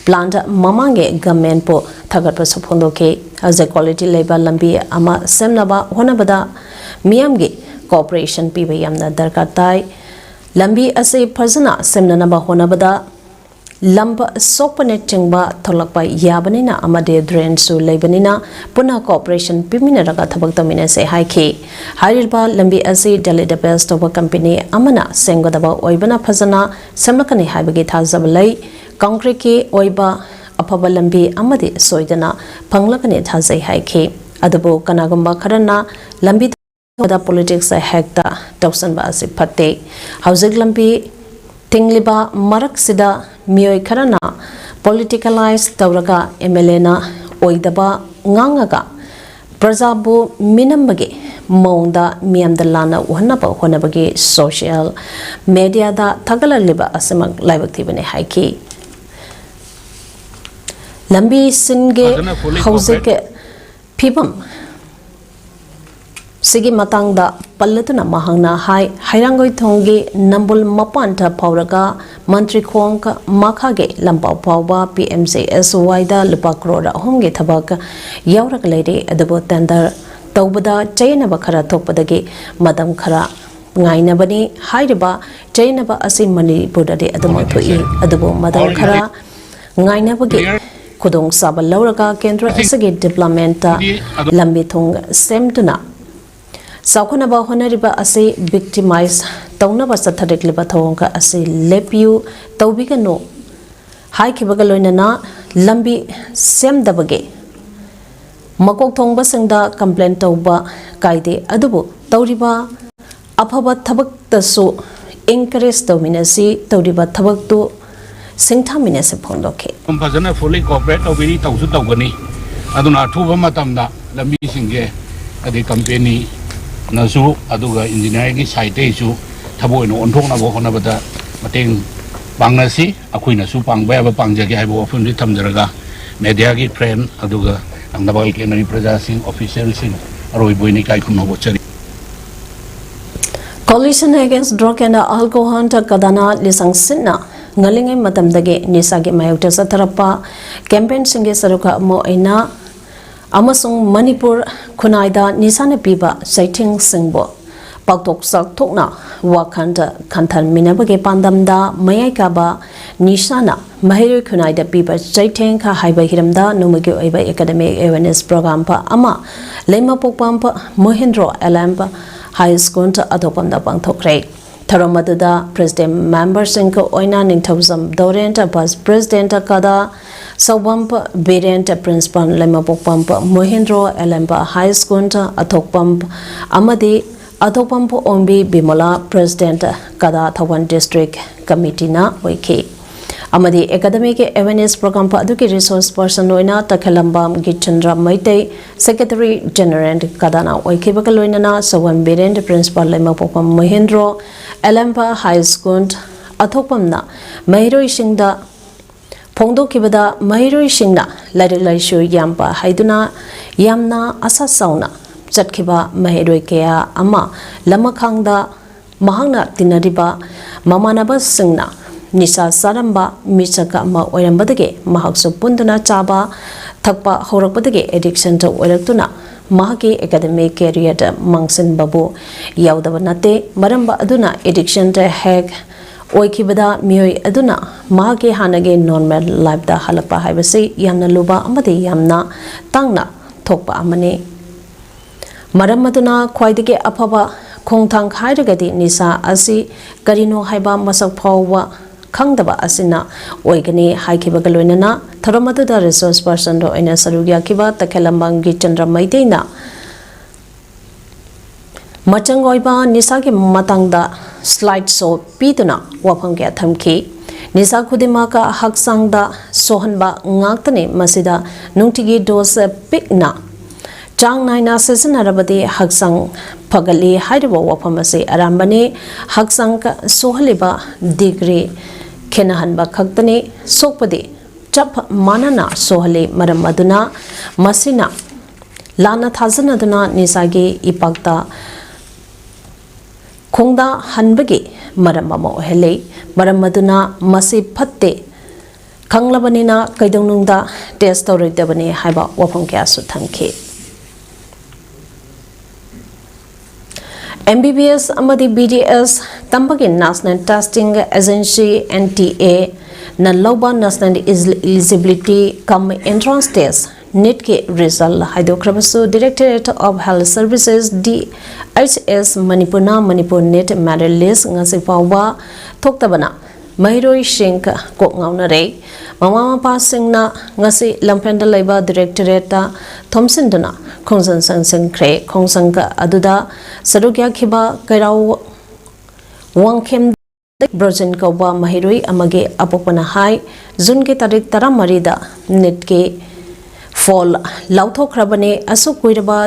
planꯗ ꯃꯃꯥꯡꯒꯤ governmentꯄꯨ ꯊꯥꯒꯠꯄꯁꯨ ꯐꯣꯡꯗꯣꯛꯈꯤ꯫ ꯍꯧꯖꯤꯛ quality ꯂꯩꯕ ꯂꯝꯕꯤ ꯑꯃ ꯁꯦꯝꯅꯕ ꯍꯣꯠꯅꯕꯗ ꯃꯤꯌꯥꯝꯒꯤ cooperation ꯄꯤꯕ ꯌꯥꯝꯅ ꯗꯔꯀꯥꯔ ꯇꯥꯏ꯫ ꯂꯝꯕꯤ ꯑꯁꯤ ꯐꯖꯅ ꯁꯦꯝꯅꯅꯕ ꯍꯣꯠꯅꯕꯗ ꯂꯝꯕ ꯁꯣꯛꯄꯅꯆꯤꯡꯕ ꯊꯣꯛꯂꯛꯄ ꯌꯥꯕꯅꯤꯅ ꯑꯃꯗꯤ drainꯁꯨ ꯂꯩꯕꯅꯤꯅ ꯄꯨꯟꯅ cooperation ꯄꯤꯃꯤꯟꯅꯔꯒ ꯊꯕꯛ ꯇꯧꯃꯤꯟꯅꯁꯦ ꯍꯥꯏꯈꯤ꯫ ꯍꯥꯏꯔꯤꯕ ꯂꯝꯕꯤ ꯑꯁꯤ Delhiꯗ base ꯇꯧꯕ company ꯑꯃꯅ ꯁꯦꯝꯒꯗꯕ ꯑꯣꯏꯕꯅ ꯐꯖꯅ ꯁꯦꯝꯂꯛꯀꯅꯤ ꯍꯥꯏꯕꯒꯤ ꯊꯥꯖꯕ ꯂꯩ꯫ Concreteꯀꯤ ꯑꯣꯏꯕ ꯑꯐꯕ ꯂꯝꯕꯤ ꯑꯃꯗꯤ ꯁꯣꯏꯗꯅ ꯐꯪꯂꯛꯀꯅꯤ ꯊꯥꯖꯩ ꯍꯥꯏꯈꯤ꯫ ꯑꯗꯨꯕꯨ ꯀꯅꯥꯒꯨꯝꯕ ꯈꯔꯅ ꯂꯝꯕꯤ ꯊꯣꯡꯗ politics ꯍꯦꯛꯇ ꯇꯧꯁꯟꯕ ꯑꯁꯤ ꯐꯠꯇꯦ꯫ ꯍꯧꯖꯤꯛ ꯂꯝꯕꯤ ꯊꯤꯡꯂꯤꯕ ꯃꯔꯛꯁꯤꯗ ꯃꯤꯑꯣꯏ ꯈꯔꯅ politicalize ꯇꯧꯔꯒ MLAꯅ ꯑꯣꯏꯗꯕ ꯉꯥꯡꯉꯒ ꯄ꯭ꯔꯖꯥꯕꯨ ꯃꯤꯅꯝꯕꯒꯤ ꯃꯑꯣꯡꯗ ꯃꯤꯌꯥꯝꯗ ꯂꯥꯟꯅ ꯎꯍꯟꯅꯕ ꯍꯣꯠꯅꯕꯒꯤ social mediaꯗ ꯊꯥꯒꯠꯂꯛꯂꯤꯕ ꯑꯁꯤꯃꯛ ꯂꯥꯏꯕꯛ ꯊꯤꯕꯅꯤ ꯍꯥꯏꯈꯤ꯫ ꯂꯝꯕꯤ ꯁꯤꯟꯒꯦ ꯐꯖꯅ fully ꯍꯧꯖꯤꯛ covered꯫ ꯐꯤꯕꯝ ꯁꯤꯒꯤ ꯃꯇꯥꯡꯗ ꯄꯜꯂꯗꯨꯅ ꯃꯍꯥꯛꯅ ꯍꯥꯏ, ꯍꯩꯔꯥꯡꯒꯣꯏꯊꯣꯡꯒꯤ ꯅꯝꯕꯨꯜ ꯃꯄꯥꯟꯗ ꯐꯥꯎꯔꯒ ꯃꯟꯇ꯭ꯔꯤꯈꯣꯡ ꯃꯈꯥꯒꯤ ꯂꯝꯄꯥꯛ ꯐꯥꯎꯕ PMGSYꯗ ꯂꯨꯄꯥ ꯀ꯭ꯔꯣꯔ ꯑꯍꯨꯝꯒꯤ ꯊꯕꯛ ꯌꯥꯎꯔꯒ ꯂꯩꯔꯤ꯫ ꯑꯗꯨꯕꯨ tender ꯇꯧꯕꯗ ꯆꯌꯦꯠꯅꯕ ꯈꯔ ꯊꯣꯛꯄꯗꯒꯤ ꯃꯇꯝ ꯈꯔ ꯉꯥꯏꯅꯕꯅꯤ꯫ ꯍꯥꯏꯔꯤꯕ ꯆꯌꯦꯠꯅꯕ ꯑꯁꯤ ꯃꯅꯤꯄꯨꯔꯗꯗꯤ ꯑꯗꯨꯃꯛ ꯊꯣꯛꯏ꯫ ꯑꯗꯨꯕꯨ ꯃꯇꯝ ꯈꯔ ꯉꯥꯏꯅꯕꯒꯤ ꯈꯨꯗꯣꯡꯆꯥꯕ ꯂꯧꯔꯒ ꯀꯦꯟꯗ꯭ꯔ ꯑꯁꯤꯒꯤ developmentꯇ ꯂꯝꯕꯤ ꯊꯣꯡ ꯁꯦꯝꯗꯨꯅ ꯆꯥꯎꯈꯠꯅꯕ ꯍꯣꯠꯅꯔꯤꯕ ꯑꯁꯤ victimize ꯇꯧꯅꯕ ꯆꯠꯊꯔꯛꯂꯤꯕ ꯊꯧꯑꯣꯡ ꯑꯁꯤ ꯂꯦꯞꯄꯤꯌꯨ, ꯇꯧꯕꯤꯒꯅꯨ ꯍꯥꯏꯈꯤꯕꯒ ꯂꯣꯏꯅꯅ ꯂꯝꯕꯤ ꯁꯦꯝꯗꯕꯒꯤ ꯃꯀꯣꯛ ꯊꯣꯡꯕꯁꯤꯡꯗ complain ꯇꯧꯕ ꯀꯥꯏꯗꯦ, ꯑꯗꯨꯕꯨ ꯇꯧꯔꯤꯕ ꯑꯐꯕ ꯊꯕꯛꯇꯁꯨ encourage ꯇꯧꯃꯤꯟꯅꯁꯤ, ꯇꯧꯔꯤꯕ ꯊꯕꯛꯇꯨ ꯁꯤꯡꯊꯥꯃꯤꯟꯅꯁꯤ ꯐꯣꯡꯗꯣꯛꯈꯤ꯫ ꯑꯗꯨꯝ ꯐꯖꯅ fully cooperate ꯇꯧꯕꯤꯔꯤ, ꯇꯧꯁꯨ ꯇꯧꯒꯅꯤ꯫ ꯑꯗꯨꯅ ꯑꯊꯨꯕ ꯃꯇꯝꯗ ꯂꯝꯕꯤꯁꯤꯡꯁꯦ ꯑꯗꯩ companyꯅꯁꯨ ꯑꯗꯨꯒ engineerꯒꯤ sideꯇꯩꯁꯨ ꯊꯕꯛ ꯑꯣꯏꯅ ꯑꯣꯟꯊꯣꯛꯅꯕ ꯍꯣꯠꯅꯕꯗ ꯃꯇꯦꯡ ꯄꯥꯡꯅꯁꯤ꯫ ꯑꯩꯈꯣꯏꯅꯁꯨ ꯄꯥꯡꯕ ꯌꯥꯕ ꯄꯥꯡꯖꯒꯦ ꯍꯥꯏꯕ ꯋꯥꯐꯝꯁꯤ ꯊꯝꯖꯔꯒ mediaꯒꯤ friend ꯑꯗꯨꯒ ꯅꯕꯥꯜ ꯀꯦꯟꯗ꯭ꯔꯒꯤ ꯄ꯭ꯔꯖꯥꯁꯤꯡ, ꯑꯣꯐꯤꯁꯤꯌꯦꯜꯁꯤꯡ ꯑꯔꯣꯏꯕ ꯑꯣꯏꯅ ꯏꯀꯥꯏ ꯈꯨꯝꯅꯕ ꯎꯠꯆꯔꯤ꯫ Coalition Against Drug and Alcohol ꯀꯗꯥꯅ ꯂꯤꯁꯪ ꯁꯤꯠꯅ ꯉꯜꯂꯤꯉꯩ ꯃꯇꯝꯗꯒꯤ ꯅꯤꯁꯥꯒꯤ ꯃꯥꯌꯣꯛꯇ ꯆꯠꯊꯔꯛꯄ ꯀꯦꯝꯄꯦꯟꯁꯤꯡꯒꯤ ꯁꯔꯨꯛ ꯑꯃ ꯑꯣꯏꯅ ꯑꯃꯁꯨꯡ ꯃꯅꯤꯄꯨꯔ ꯈꯨꯟꯅꯥꯏꯗ ꯅꯤꯁꯥꯅ ꯄꯤꯕ ꯆꯩꯊꯦꯡꯁꯤꯡꯕꯨ ꯄꯥꯛꯊꯣꯛ ꯆꯥꯎꯊꯣꯛꯅ ꯋꯥꯈꯜ ꯈꯟꯊꯃꯤꯟꯅꯕꯒꯤ ꯄꯥꯟꯗꯝꯗ ꯃꯌꯥꯏ ꯀꯥꯕ ꯅꯤꯁꯥꯅ ꯃꯍꯩꯔꯣꯏ ꯈꯨꯟꯅꯥꯏꯗ ꯄꯤꯕ ꯆꯩꯊꯦꯡ ꯍꯥꯏꯕ ꯍꯤꯔꯝꯗ ꯅꯣꯡꯃꯒꯤ ꯑꯣꯏꯕ academic awareness program ꯑꯃ ꯂꯩꯃꯄꯣꯛꯄꯝ ꯃꯣꯍꯦꯟꯗ꯭ꯔꯣ ꯑꯦꯂꯦꯝ ꯍꯥꯏ ꯁ꯭ꯀꯨꯜ ꯑꯊꯣꯛꯄꯝꯗ ꯄꯥꯡꯊꯣꯛꯈ꯭ꯔꯦ꯫ ꯊꯧꯔꯝ ꯑꯗꯨꯗ ꯄ꯭ꯔꯦꯁꯤꯗꯦꯟ ꯃꯦꯝꯕꯔꯁꯤꯡꯒ ꯑꯣꯏꯅ ꯅꯤꯡꯊꯧꯖꯝ ꯗꯣꯔꯦꯟ, ꯚꯥꯏꯁ ꯄ꯭ꯔꯦꯁꯤꯗꯦꯟ ꯀꯗꯥ ꯁꯧꯕꯝ ꯕꯤꯔꯦꯟ, ꯄ꯭ꯔꯤꯟꯁꯤꯄꯥꯜ ꯂꯩꯃꯄꯣꯛꯄꯝ ꯃꯣꯍꯦꯟꯗ꯭ꯔꯣ ꯑꯦꯂꯦꯝꯕ ꯍꯥꯏ ꯁ꯭ꯀꯨꯜ ꯑꯊꯣꯛꯄꯝ ꯑꯃꯗꯤ ꯑꯊꯣꯛꯄꯝ ꯑꯣꯡꯕꯤ ꯕꯤꯃꯣꯂꯥ, ꯄ꯭ꯔꯦꯁꯤꯗꯦꯟ ꯀꯗꯥ ꯊꯧꯕꯥꯜ ꯗꯤꯁꯇ꯭ꯔꯤꯛ ꯀꯃꯤꯇꯤꯅ ꯑꯣꯏꯈꯤ꯫ ꯑꯃꯗꯤ academic awareness program ꯑꯗꯨꯒꯤ ꯔꯤꯁꯣꯔꯁ ꯄꯔꯁꯟ ꯑꯣꯏꯅ ꯇꯈꯦꯂꯝꯕꯝ ꯒꯤꯆꯟꯗ꯭ꯔ ꯃꯩꯇꯩ, ꯁꯦꯀ꯭ꯔꯦꯇꯔꯤ ꯖꯦꯅꯔꯦꯜ ꯀꯗꯥꯅ ꯑꯣꯏꯈꯤꯕꯒ ꯂꯣꯏꯅꯅ ꯁꯧꯕꯝ ꯕꯤꯔꯦꯟ, ꯄ꯭ꯔꯤꯟꯁꯤꯄꯥꯜ ꯂꯩꯃꯄꯣꯛꯄꯝ ꯃꯣꯍꯦꯟꯗ꯭ꯔꯣ ꯑꯦꯂꯦꯝꯕ ꯍꯥꯏ ꯁ꯭ꯀꯨꯜ ꯑꯊꯣꯛꯄꯝꯅ ꯃꯍꯩꯔꯣꯏꯁꯤꯡꯗ ꯐꯣꯡꯗꯣꯛꯈꯤꯕꯗ ꯃꯍꯩꯔꯣꯏꯁꯤꯡꯅ ꯂꯥꯏꯔꯤꯛ ꯂꯥꯏꯁꯨ ꯌꯥꯝꯕ ꯍꯥꯏꯗꯨꯅ ꯌꯥꯝꯅ ꯑꯁꯥ ꯆꯥꯎꯅ ꯆꯠꯈꯤꯕ ꯃꯍꯩꯔꯣꯏ ꯀꯌꯥ ꯑꯃ ꯂꯃꯈꯥꯡꯗ ꯃꯍꯥꯛꯅ ꯇꯤꯟꯅꯔꯤꯕ ꯃꯃꯥꯟꯅꯕꯁꯤꯡꯅ ꯅꯤꯁꯥ ꯆꯥꯔꯝꯕ ꯃꯤꯁꯛ ꯑꯃ ꯑꯣꯏꯔꯝꯕꯗꯒꯤ ꯃꯍꯥꯛꯁꯨ ꯄꯨꯟꯗꯨꯅ ꯆꯥꯕ ꯊꯛꯄ ꯍꯧꯔꯛꯄꯗꯒꯤ ꯑꯦꯗꯤꯛꯁꯟꯗ ꯑꯣꯏꯔꯛꯇꯨꯅ ꯃꯍꯥꯛꯀꯤ ꯑꯦꯀꯥꯗꯃꯤꯛ ꯀꯦꯔꯤꯌꯔꯗ ꯃꯥꯡꯁꯤꯟꯕꯕꯨ ꯌꯥꯎꯗꯕ ꯅꯠꯇꯦ꯫ ꯃꯔꯝ ꯑꯗꯨꯅ ꯑꯦꯗꯤꯛꯁꯟꯗ ꯍꯦꯛ ꯑꯣꯏꯈꯤꯕꯗ ꯃꯤꯑꯣꯏ ꯑꯗꯨꯅ ꯃꯍꯥꯛꯀꯤ ꯍꯥꯟꯅꯒꯤ ꯅꯣꯔꯃꯦꯜ ꯂꯥꯏꯐꯇ ꯍꯜꯂꯛꯄ ꯍꯥꯏꯕꯁꯤ ꯌꯥꯝꯅ ꯂꯨꯕ ꯑꯃꯗꯤ ꯌꯥꯝꯅ ꯇꯥꯡꯅ ꯊꯣꯛꯄ ꯑꯃꯅꯤ꯫ ꯃꯔꯝ ꯑꯗꯨꯅ ꯈ꯭ꯋꯥꯏꯗꯒꯤ ꯑꯐꯕ ꯈꯣꯡꯊꯥꯡ ꯍꯥꯏꯔꯒꯗꯤ ꯅꯤꯁꯥ ꯑꯁꯤ ꯀꯔꯤꯅꯣ ꯍꯥꯏꯕ ꯃꯁꯛ ꯐꯥꯎꯕ ꯈꯪꯗꯕ ꯑꯁꯤꯅ ꯑꯣꯏꯒꯅꯤ ꯍꯥꯏꯈꯤꯕꯒ ꯂꯣꯏꯅꯅ ꯊꯧꯔꯝ ꯑꯗꯨꯗ ꯔꯤꯁꯣꯔꯁ ꯄꯔꯁꯟ ꯑꯣꯏꯅ ꯁꯔꯨꯛ ꯌꯥꯈꯤꯕ ꯇꯈꯦꯂꯝꯕꯝ ꯒꯤꯆꯟꯗ꯭ꯔ ꯃꯩꯇꯩꯅ ꯃꯆꯪ ꯑꯣꯏꯕ ꯅꯤꯁꯥꯒꯤ ꯃꯇꯥꯡꯗ ꯁ꯭ꯂꯥꯏꯗ ꯁꯣ ꯄꯤꯗꯨꯅ ꯋꯥꯐꯝ ꯀꯌꯥ ꯊꯝꯈꯤ꯫ ꯅꯤꯁꯥ ꯈꯨꯗꯤꯡꯃꯛ ꯍꯛꯆꯥꯡꯗ ꯁꯣꯛꯍꯟꯕ ꯉꯥꯛꯇꯅꯤ, ꯃꯁꯤꯗ ꯅꯨꯡꯇꯤꯒꯤ ꯗꯣꯁ ꯄꯤꯛꯅ ꯆꯥꯡ ꯅꯥꯏꯅ ꯁꯤꯖꯤꯟꯅꯔꯕꯗꯤ ꯍꯛꯆꯥꯡ ꯐꯒꯠꯂꯤ ꯍꯥꯏꯔꯤꯕ ꯋꯥꯐꯝ ꯑꯁꯤ ꯑꯔꯥꯟꯕꯅꯤ꯫ ꯍꯛꯆꯥꯡ ꯁꯣꯛꯍꯜꯂꯤꯕ ꯗꯤꯒ꯭ꯔꯤ ꯈꯦꯠꯅꯍꯟꯕ ꯈꯛꯇꯅꯤ꯫ ꯁꯣꯛꯄꯗꯤ ꯆꯞ ꯃꯥꯟꯅꯅ ꯁꯣꯛꯍꯜꯂꯤ꯫ ꯃꯔꯝ ꯑꯗꯨꯅ ꯃꯁꯤꯅ ꯂꯥꯟꯅ ꯊꯥꯖꯅꯗꯨꯅ ꯅꯤꯁꯥꯒꯤ ꯏꯄꯥꯛꯇ ꯈꯣꯡꯗꯥ ꯍꯟꯕꯒꯤ ꯃꯔꯝ ꯑꯃ ꯑꯣꯏꯍꯜꯂꯤ꯫ ꯃꯔꯝ ꯑꯗꯨꯅ ꯃꯁꯤ ꯐꯠꯇꯦ ꯈꯪꯂꯕꯅꯤꯅ ꯀꯩꯗꯧꯅꯨꯡꯗ ꯇꯦꯁ ꯇꯧꯔꯣꯏꯗꯕꯅꯤ ꯍꯥꯏꯕ ꯋꯥꯐꯝ ꯀꯌꯥꯁꯨ ꯊꯝꯈꯤ꯫ ꯑꯦꯝ ꯕꯤ ꯕꯤ ꯑꯦꯁ ꯑꯃꯗꯤ ꯕꯤ ꯗꯤ ꯑꯦꯁ ꯇꯝꯕꯒꯤ National Testing Agency, N T A, ꯅ ꯂꯧꯕ National Eligibility cum Entrance Test, NEET ꯀꯤ result ꯍꯥꯏꯗꯣꯛꯈ꯭ꯔꯕꯁꯨ, Directorate of Health Services, D H S, ꯃꯅꯤꯄꯨꯔꯅ ꯃꯅꯤꯄꯨꯔ NEET merit list ꯉꯁꯤ ꯐꯥꯎꯕ ꯊꯣꯛꯇꯕꯅ ꯃꯍꯩꯔꯣꯏꯁꯤꯡ ꯀꯣꯛ ꯉꯥꯎꯅꯔꯦ꯫ ꯃꯃꯥ ꯃꯄꯥꯁꯤꯡꯅ ꯉꯁꯤ ꯂꯝꯐꯦꯜꯗ ꯂꯩꯕ directorate ꯇ ꯊꯣꯝꯖꯤꯟꯗꯨꯅ ꯈꯣꯡꯖꯪ ꯆꯪꯁꯤꯟꯈ꯭ꯔꯦ꯫ ꯈꯣꯡꯖꯪ ꯑꯗꯨꯗ ꯁꯔꯨꯛ ꯌꯥꯈꯤꯕ ꯀꯩꯔꯥꯎ ꯋꯥꯡꯈꯦꯝ ꯕ꯭ꯔꯣꯖꯤꯟ ꯀꯧꯕ ꯃꯍꯩꯔꯣꯏ ꯑꯃꯒꯤ ꯑꯄꯣꯛꯄꯅ ꯍꯥꯏ, ꯖꯨꯟꯒꯤ ꯇꯥꯔꯤꯛ ꯇꯔꯥꯃꯔꯤꯗ NEET ꯀꯤ ꯐꯣꯜ ꯂꯥꯎꯊꯣꯛꯈ꯭ꯔꯕꯅꯤ꯫ ꯑꯁꯨꯛ ꯀꯨꯏꯔꯕ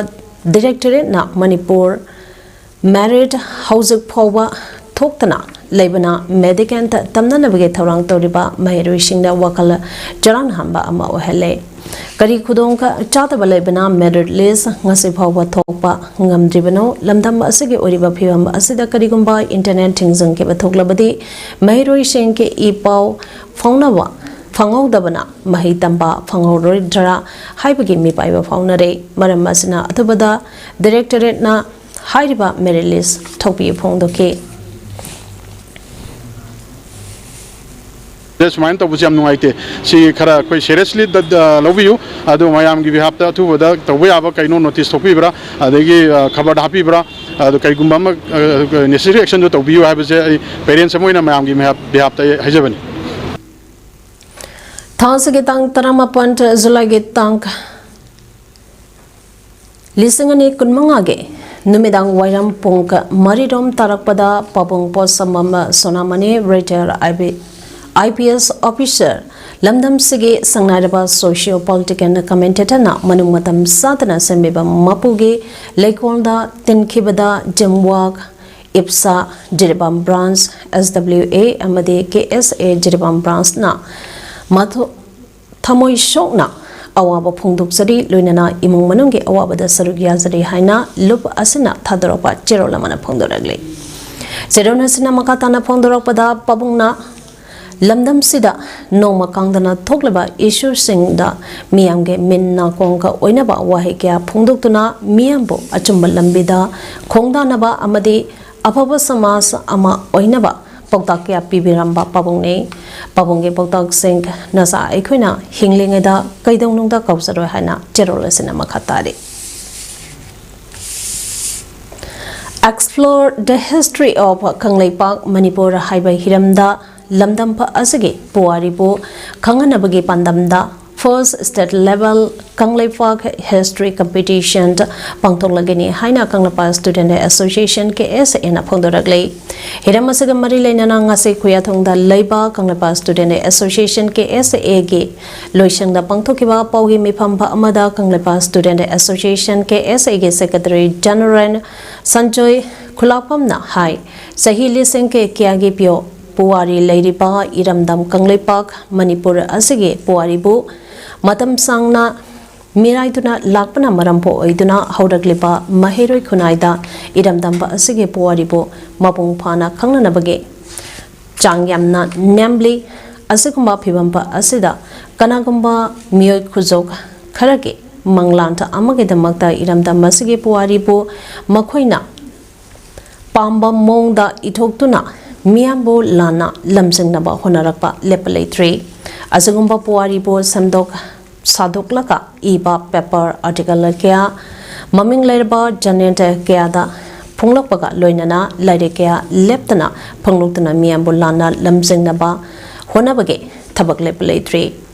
directorate ꯅ ꯃꯅꯤꯄꯨꯔ merit ꯍꯧꯖꯤꯛ ꯐꯥꯎꯕ ꯊꯣꯛꯇꯅ ꯂꯩꯕꯅ medical ꯇꯝꯅꯅꯕꯒꯤ ꯊꯧꯔꯥꯡ ꯇꯧꯔꯤꯕ ꯃꯍꯩꯔꯣꯏꯁꯤꯡꯗ ꯋꯥꯈꯜ ꯆꯔꯥꯡꯅꯍꯟꯕ ꯑꯃ ꯑꯣꯏꯍꯜꯂꯦ꯫ ꯀꯔꯤ ꯈꯨꯗꯣꯡ ꯆꯥꯗꯕ ꯂꯩꯕꯅ merit list ꯉꯁꯤ ꯐꯥꯎꯕ ꯊꯣꯛꯄ ꯉꯝꯗ꯭ꯔꯤꯕꯅꯣ? ꯂꯝꯗꯝ ꯑꯁꯤꯒꯤ ꯑꯣꯏꯔꯤꯕ ꯐꯤꯕꯝ ꯑꯁꯤꯗ ꯀꯔꯤꯒꯨꯝꯕ internet ꯊꯤꯡꯖꯤꯟꯈꯤꯕ ꯊꯣꯛꯂꯕꯗꯤ ꯃꯍꯩꯔꯣꯏꯁꯤꯡꯒꯤ ꯏ ꯄꯥꯎ ꯐꯥꯎꯅꯕ ꯐꯪꯍꯧꯗꯕꯅ ꯃꯍꯩ ꯇꯝꯕ ꯐꯪꯍꯧꯔꯣꯏꯗ꯭ꯔꯥ ꯍꯥꯏꯕꯒꯤ ꯃꯤꯄꯥꯏꯕ ꯐꯥꯎꯅꯔꯦ꯫ ꯃꯔꯝ ꯑꯁꯤꯅ ꯑꯊꯨꯕꯗ directorate ꯅ ꯍꯥꯏꯔꯤꯕ merit list ꯊꯣꯛꯄꯤꯌꯨ ꯐꯣꯡꯗꯣꯛꯈꯤ꯫ ꯁꯨꯃꯥꯏꯅ ꯇꯧꯕꯁꯦ ꯌꯥꯝ ꯅꯨꯡꯉꯥꯏꯇꯦ꯫ ꯁꯤ ꯈꯔ ꯑꯩꯈꯣꯏ seriously ꯗ-, ꯗ-, ꯂꯧꯕꯤꯌꯨ꯫ ꯑꯗꯨ ꯃꯌꯥꯝꯒꯤ behalf ꯇ ꯑꯊꯨꯕꯗ ꯇꯧꯕ ꯌꯥꯕ ꯀꯩꯅꯣ notice ꯊꯣꯛꯄꯤꯕ꯭ꯔꯥ, ꯑꯗꯒꯤ, ꯑ, ꯈꯕꯔꯗ ꯍꯥꯞꯄꯤꯕ꯭ꯔꯥ, ꯑꯗꯨ ꯀꯩꯒꯨꯝꯕ ꯑꯃ, ꯑ, necessary action ꯗꯨ ꯇꯧꯕꯤꯌꯨ ꯍꯥꯏꯕꯁꯦ ꯑꯩ parents ꯑꯃ ꯑꯣꯏꯅ ꯃꯌꯥꯝꯒꯤ behalf, behalf ꯇ ꯑꯩ ꯍꯥꯏꯖꯕꯅꯤ꯫ ꯊꯥ ꯑꯁꯤꯒꯤ ꯇꯥꯡ ꯇꯔꯥꯃꯥꯄꯟ, ꯖꯨꯂꯥꯏꯒꯤ ꯇꯥꯡ ꯂꯤꯁꯤꯡ ꯑꯅꯤ ꯀꯨꯟꯃꯉꯥꯒꯤ ꯅꯨꯃꯤꯗꯥꯡ ꯋꯥꯏꯔꯝ ꯄꯨꯡ ꯃꯔꯤꯔꯣꯝ ꯇꯥꯔꯛꯄꯗ ꯄꯥꯕꯨꯡ ꯄꯣꯠꯁꯝꯕꯝ ꯁꯣꯅꯥꯃꯅꯤ, retired I P S officer, ꯂꯝꯗꯝꯁꯤꯒꯤ ꯁꯪꯅꯥꯏꯔꯕ socio political commentator ꯅ ꯃꯅꯨꯡ ꯃꯇꯝ ꯆꯥꯗꯅ ꯁꯦꯝꯕꯤꯕ ꯃꯄꯨꯒꯤ ꯂꯩꯀꯣꯜꯗ ꯇꯤꯟꯈꯤꯕꯗ ꯖꯤꯝꯋꯥꯛ, ꯏꯞꯁꯥ Jiribam branch, S W A ꯑꯃꯗꯤ K S A Jiribam branch ꯅ ꯃꯊꯣ-, ꯊꯃꯣꯏ ꯁꯣꯛꯅ ꯑꯋꯥꯕ ꯐꯣꯡꯗꯣꯛꯆꯔꯤ, ꯂꯣꯏꯅꯅ ꯏꯃꯨꯡ ꯃꯅꯨꯡꯒꯤ ꯑꯋꯥꯕꯗ ꯁꯔꯨꯛ ꯌꯥꯖꯔꯤ ꯍꯥꯏꯅ ꯂꯨꯞ ꯑꯁꯤꯅ ꯊꯥꯗꯣꯔꯛꯄ ꯆꯦꯔꯣꯜ ꯑꯃꯅ ꯐꯣꯡꯗꯣꯔꯛꯂꯤ꯫ ꯆꯦꯔꯣꯜ ꯑꯁꯤꯅ ꯃꯈꯥ ꯇꯥꯅ ꯐꯣꯡꯗꯣꯔꯛꯄꯗ, ꯄꯥꯕꯨꯡꯅ ꯂꯝꯗꯝꯁꯤꯗ ꯅꯣꯡꯃ ꯀꯥꯡꯗꯅ ꯊꯣꯛꯂꯤꯕ ꯏꯁꯨꯁꯤꯡꯗ ꯃꯤꯌꯥꯝꯒꯤ ꯃꯤꯟ ꯅꯥꯀꯣꯡꯒ ꯑꯣꯏꯅꯕ ꯋꯥꯍꯩ ꯀꯌꯥ ꯐꯣꯡꯗꯣꯛꯇꯨꯅ ꯃꯤꯌꯥꯝꯕꯨ ꯑꯆꯨꯝꯕ ꯂꯝꯕꯤꯗ ꯈꯣꯡꯗꯥꯅꯕ ꯑꯃꯗꯤ ꯑꯐꯕ ꯁꯃꯥꯖ ꯑꯃ ꯑꯣꯏꯅꯕ ꯄꯥꯎꯇꯥꯛ ꯀꯌꯥ ꯄꯤꯕꯤꯔꯝꯕ ꯄꯥꯕꯨꯡꯅꯤ꯫ ꯄꯥꯕꯨꯡꯒꯤ ꯄꯥꯎꯇꯥꯛꯁꯤꯡ ꯅꯆꯥ ꯑꯩꯈꯣꯏꯅ ꯍꯤꯡꯂꯤꯉꯩꯗ ꯀꯩꯗꯧꯅꯨꯡꯗ ꯀꯥꯎꯖꯔꯣꯏ ꯍꯥꯏꯅ ꯆꯦꯔꯣꯜ ꯑꯁꯤꯅ ꯃꯈꯥ ꯇꯥꯔꯤ꯫ Explore the history of Kangleipak Manipur ꯍꯥꯏꯕ ꯍꯤꯔꯝꯗ ꯂꯝꯗꯝ ꯑꯁꯤꯒꯤ ꯄꯨꯋꯥꯔꯤꯕꯨ ꯈꯪꯍꯟꯅꯕꯒꯤ ꯄꯥꯟꯗꯝꯗ First State Level Kangleipak History Competition ꯄꯥꯡꯊꯣꯛꯂꯒꯅꯤ ꯍꯥꯏꯅ ꯀꯪꯂꯩꯄꯥꯛ Student Association, ꯀꯦ ꯑꯦꯁ ꯑꯦꯅ ꯐꯣꯡꯗꯣꯔꯛꯂꯤ꯫ ꯍꯤꯔꯝ ꯑꯁꯤꯒ ꯃꯔꯤ ꯂꯩꯅꯅ ꯉꯁꯤ ꯈꯨꯌꯥꯊꯣꯡꯗ ꯂꯩꯕ ꯀꯪꯂꯩꯄꯥꯛ Student Association, ꯀꯦ ꯑꯦꯁ ꯑꯦꯒꯤ ꯂꯣꯏꯁꯪꯗ ꯄꯥꯡꯊꯣꯛꯈꯤꯕ ꯄꯥꯎꯒꯤ ꯃꯤꯐꯝ ꯑꯃꯗ ꯀꯪꯂꯩꯄꯥꯛ Student Association, ꯀꯦ ꯑꯦꯁ ꯑꯦꯒꯤ Secretary General ꯁꯟꯖꯣꯏ ꯈꯨꯂꯥꯛꯄꯝꯅ ꯍꯥꯏ, ꯆꯍꯤ ꯂꯤꯁꯤꯡ ꯀꯌꯥꯒꯤ ꯄꯤꯌꯣ ꯄꯨꯋꯥꯔꯤ ꯂꯩꯔꯤꯕ ꯏꯔꯝꯗꯝ ꯀꯪꯂꯩꯄꯥꯛ ꯃꯅꯤꯄꯨꯔ ꯑꯁꯤꯒꯤ ꯄꯨꯋꯥꯔꯤꯕꯨ ꯃꯇꯝ ꯁꯥꯡꯅ ꯃꯤꯔꯥꯏꯗꯨꯅ ꯂꯥꯛꯄꯅ ꯃꯔꯝ ꯑꯣꯏꯗꯨꯅ ꯍꯧꯔꯛꯂꯤꯕ ꯃꯍꯩꯔꯣꯏ ꯈꯨꯟꯅꯥꯏꯗ ꯏꯔꯝꯗꯝ ꯑꯁꯤꯒꯤ ꯄꯨꯋꯥꯔꯤꯕꯨ ꯃꯄꯨꯡ ꯐꯥꯅ ꯈꯪꯅꯅꯕꯒꯤ ꯆꯥꯡ ꯌꯥꯝꯅ ꯅꯦꯝꯂꯤ꯫ ꯑꯁꯤꯒꯨꯝꯕ ꯐꯤꯕꯝ ꯑꯁꯤꯗ ꯀꯅꯥꯒꯨꯝꯕ ꯃꯤꯑꯣꯏ ꯈꯨꯖꯣꯛ ꯈꯔꯒꯤ ꯃꯪꯂꯥꯟ ꯑꯃꯒꯤꯗꯃꯛꯇ ꯏꯔꯝꯗꯝ ꯑꯁꯤꯒꯤ ꯄꯨꯋꯥꯔꯤꯕꯨ ꯃꯈꯣꯏꯅ ꯄꯥꯝꯕ ꯃꯑꯣꯡꯗ ꯏꯊꯣꯛꯇꯨꯅ ꯃꯤꯌꯥꯝꯕꯨ ꯂꯥꯟꯅ ꯂꯝꯖꯤꯡꯅꯕ ꯍꯣꯠꯅꯔꯛꯄ ꯂꯦꯞꯄ ꯂꯩꯇ꯭ꯔꯤ꯫ ꯑꯁꯤꯒꯨꯝꯕ ꯄꯨꯋꯥꯔꯤꯕꯨ ꯁꯦꯝꯗꯣꯛ ꯁꯥꯗꯣꯛꯂꯒ ꯏꯕ paper, article ꯀꯌꯥ, ꯃꯃꯤꯡ ꯂꯩꯔꯕ journal ꯀꯌꯥꯗ ꯐꯣꯡꯂꯛꯄꯒ ꯂꯣꯏꯅꯅ ꯂꯥꯏꯔꯤꯛ ꯀꯌꯥ ꯂꯦꯞꯇꯅ ꯐꯣꯡꯂꯛꯇꯨꯅ ꯃꯤꯌꯥꯝꯕꯨ ꯂꯥꯟꯅ ꯂꯝꯖꯤꯡꯅꯕ ꯍꯣꯠꯅꯕꯒꯤ ꯊꯕꯛ ꯂꯦꯞꯄ ꯂꯩꯇ꯭ꯔꯤ꯫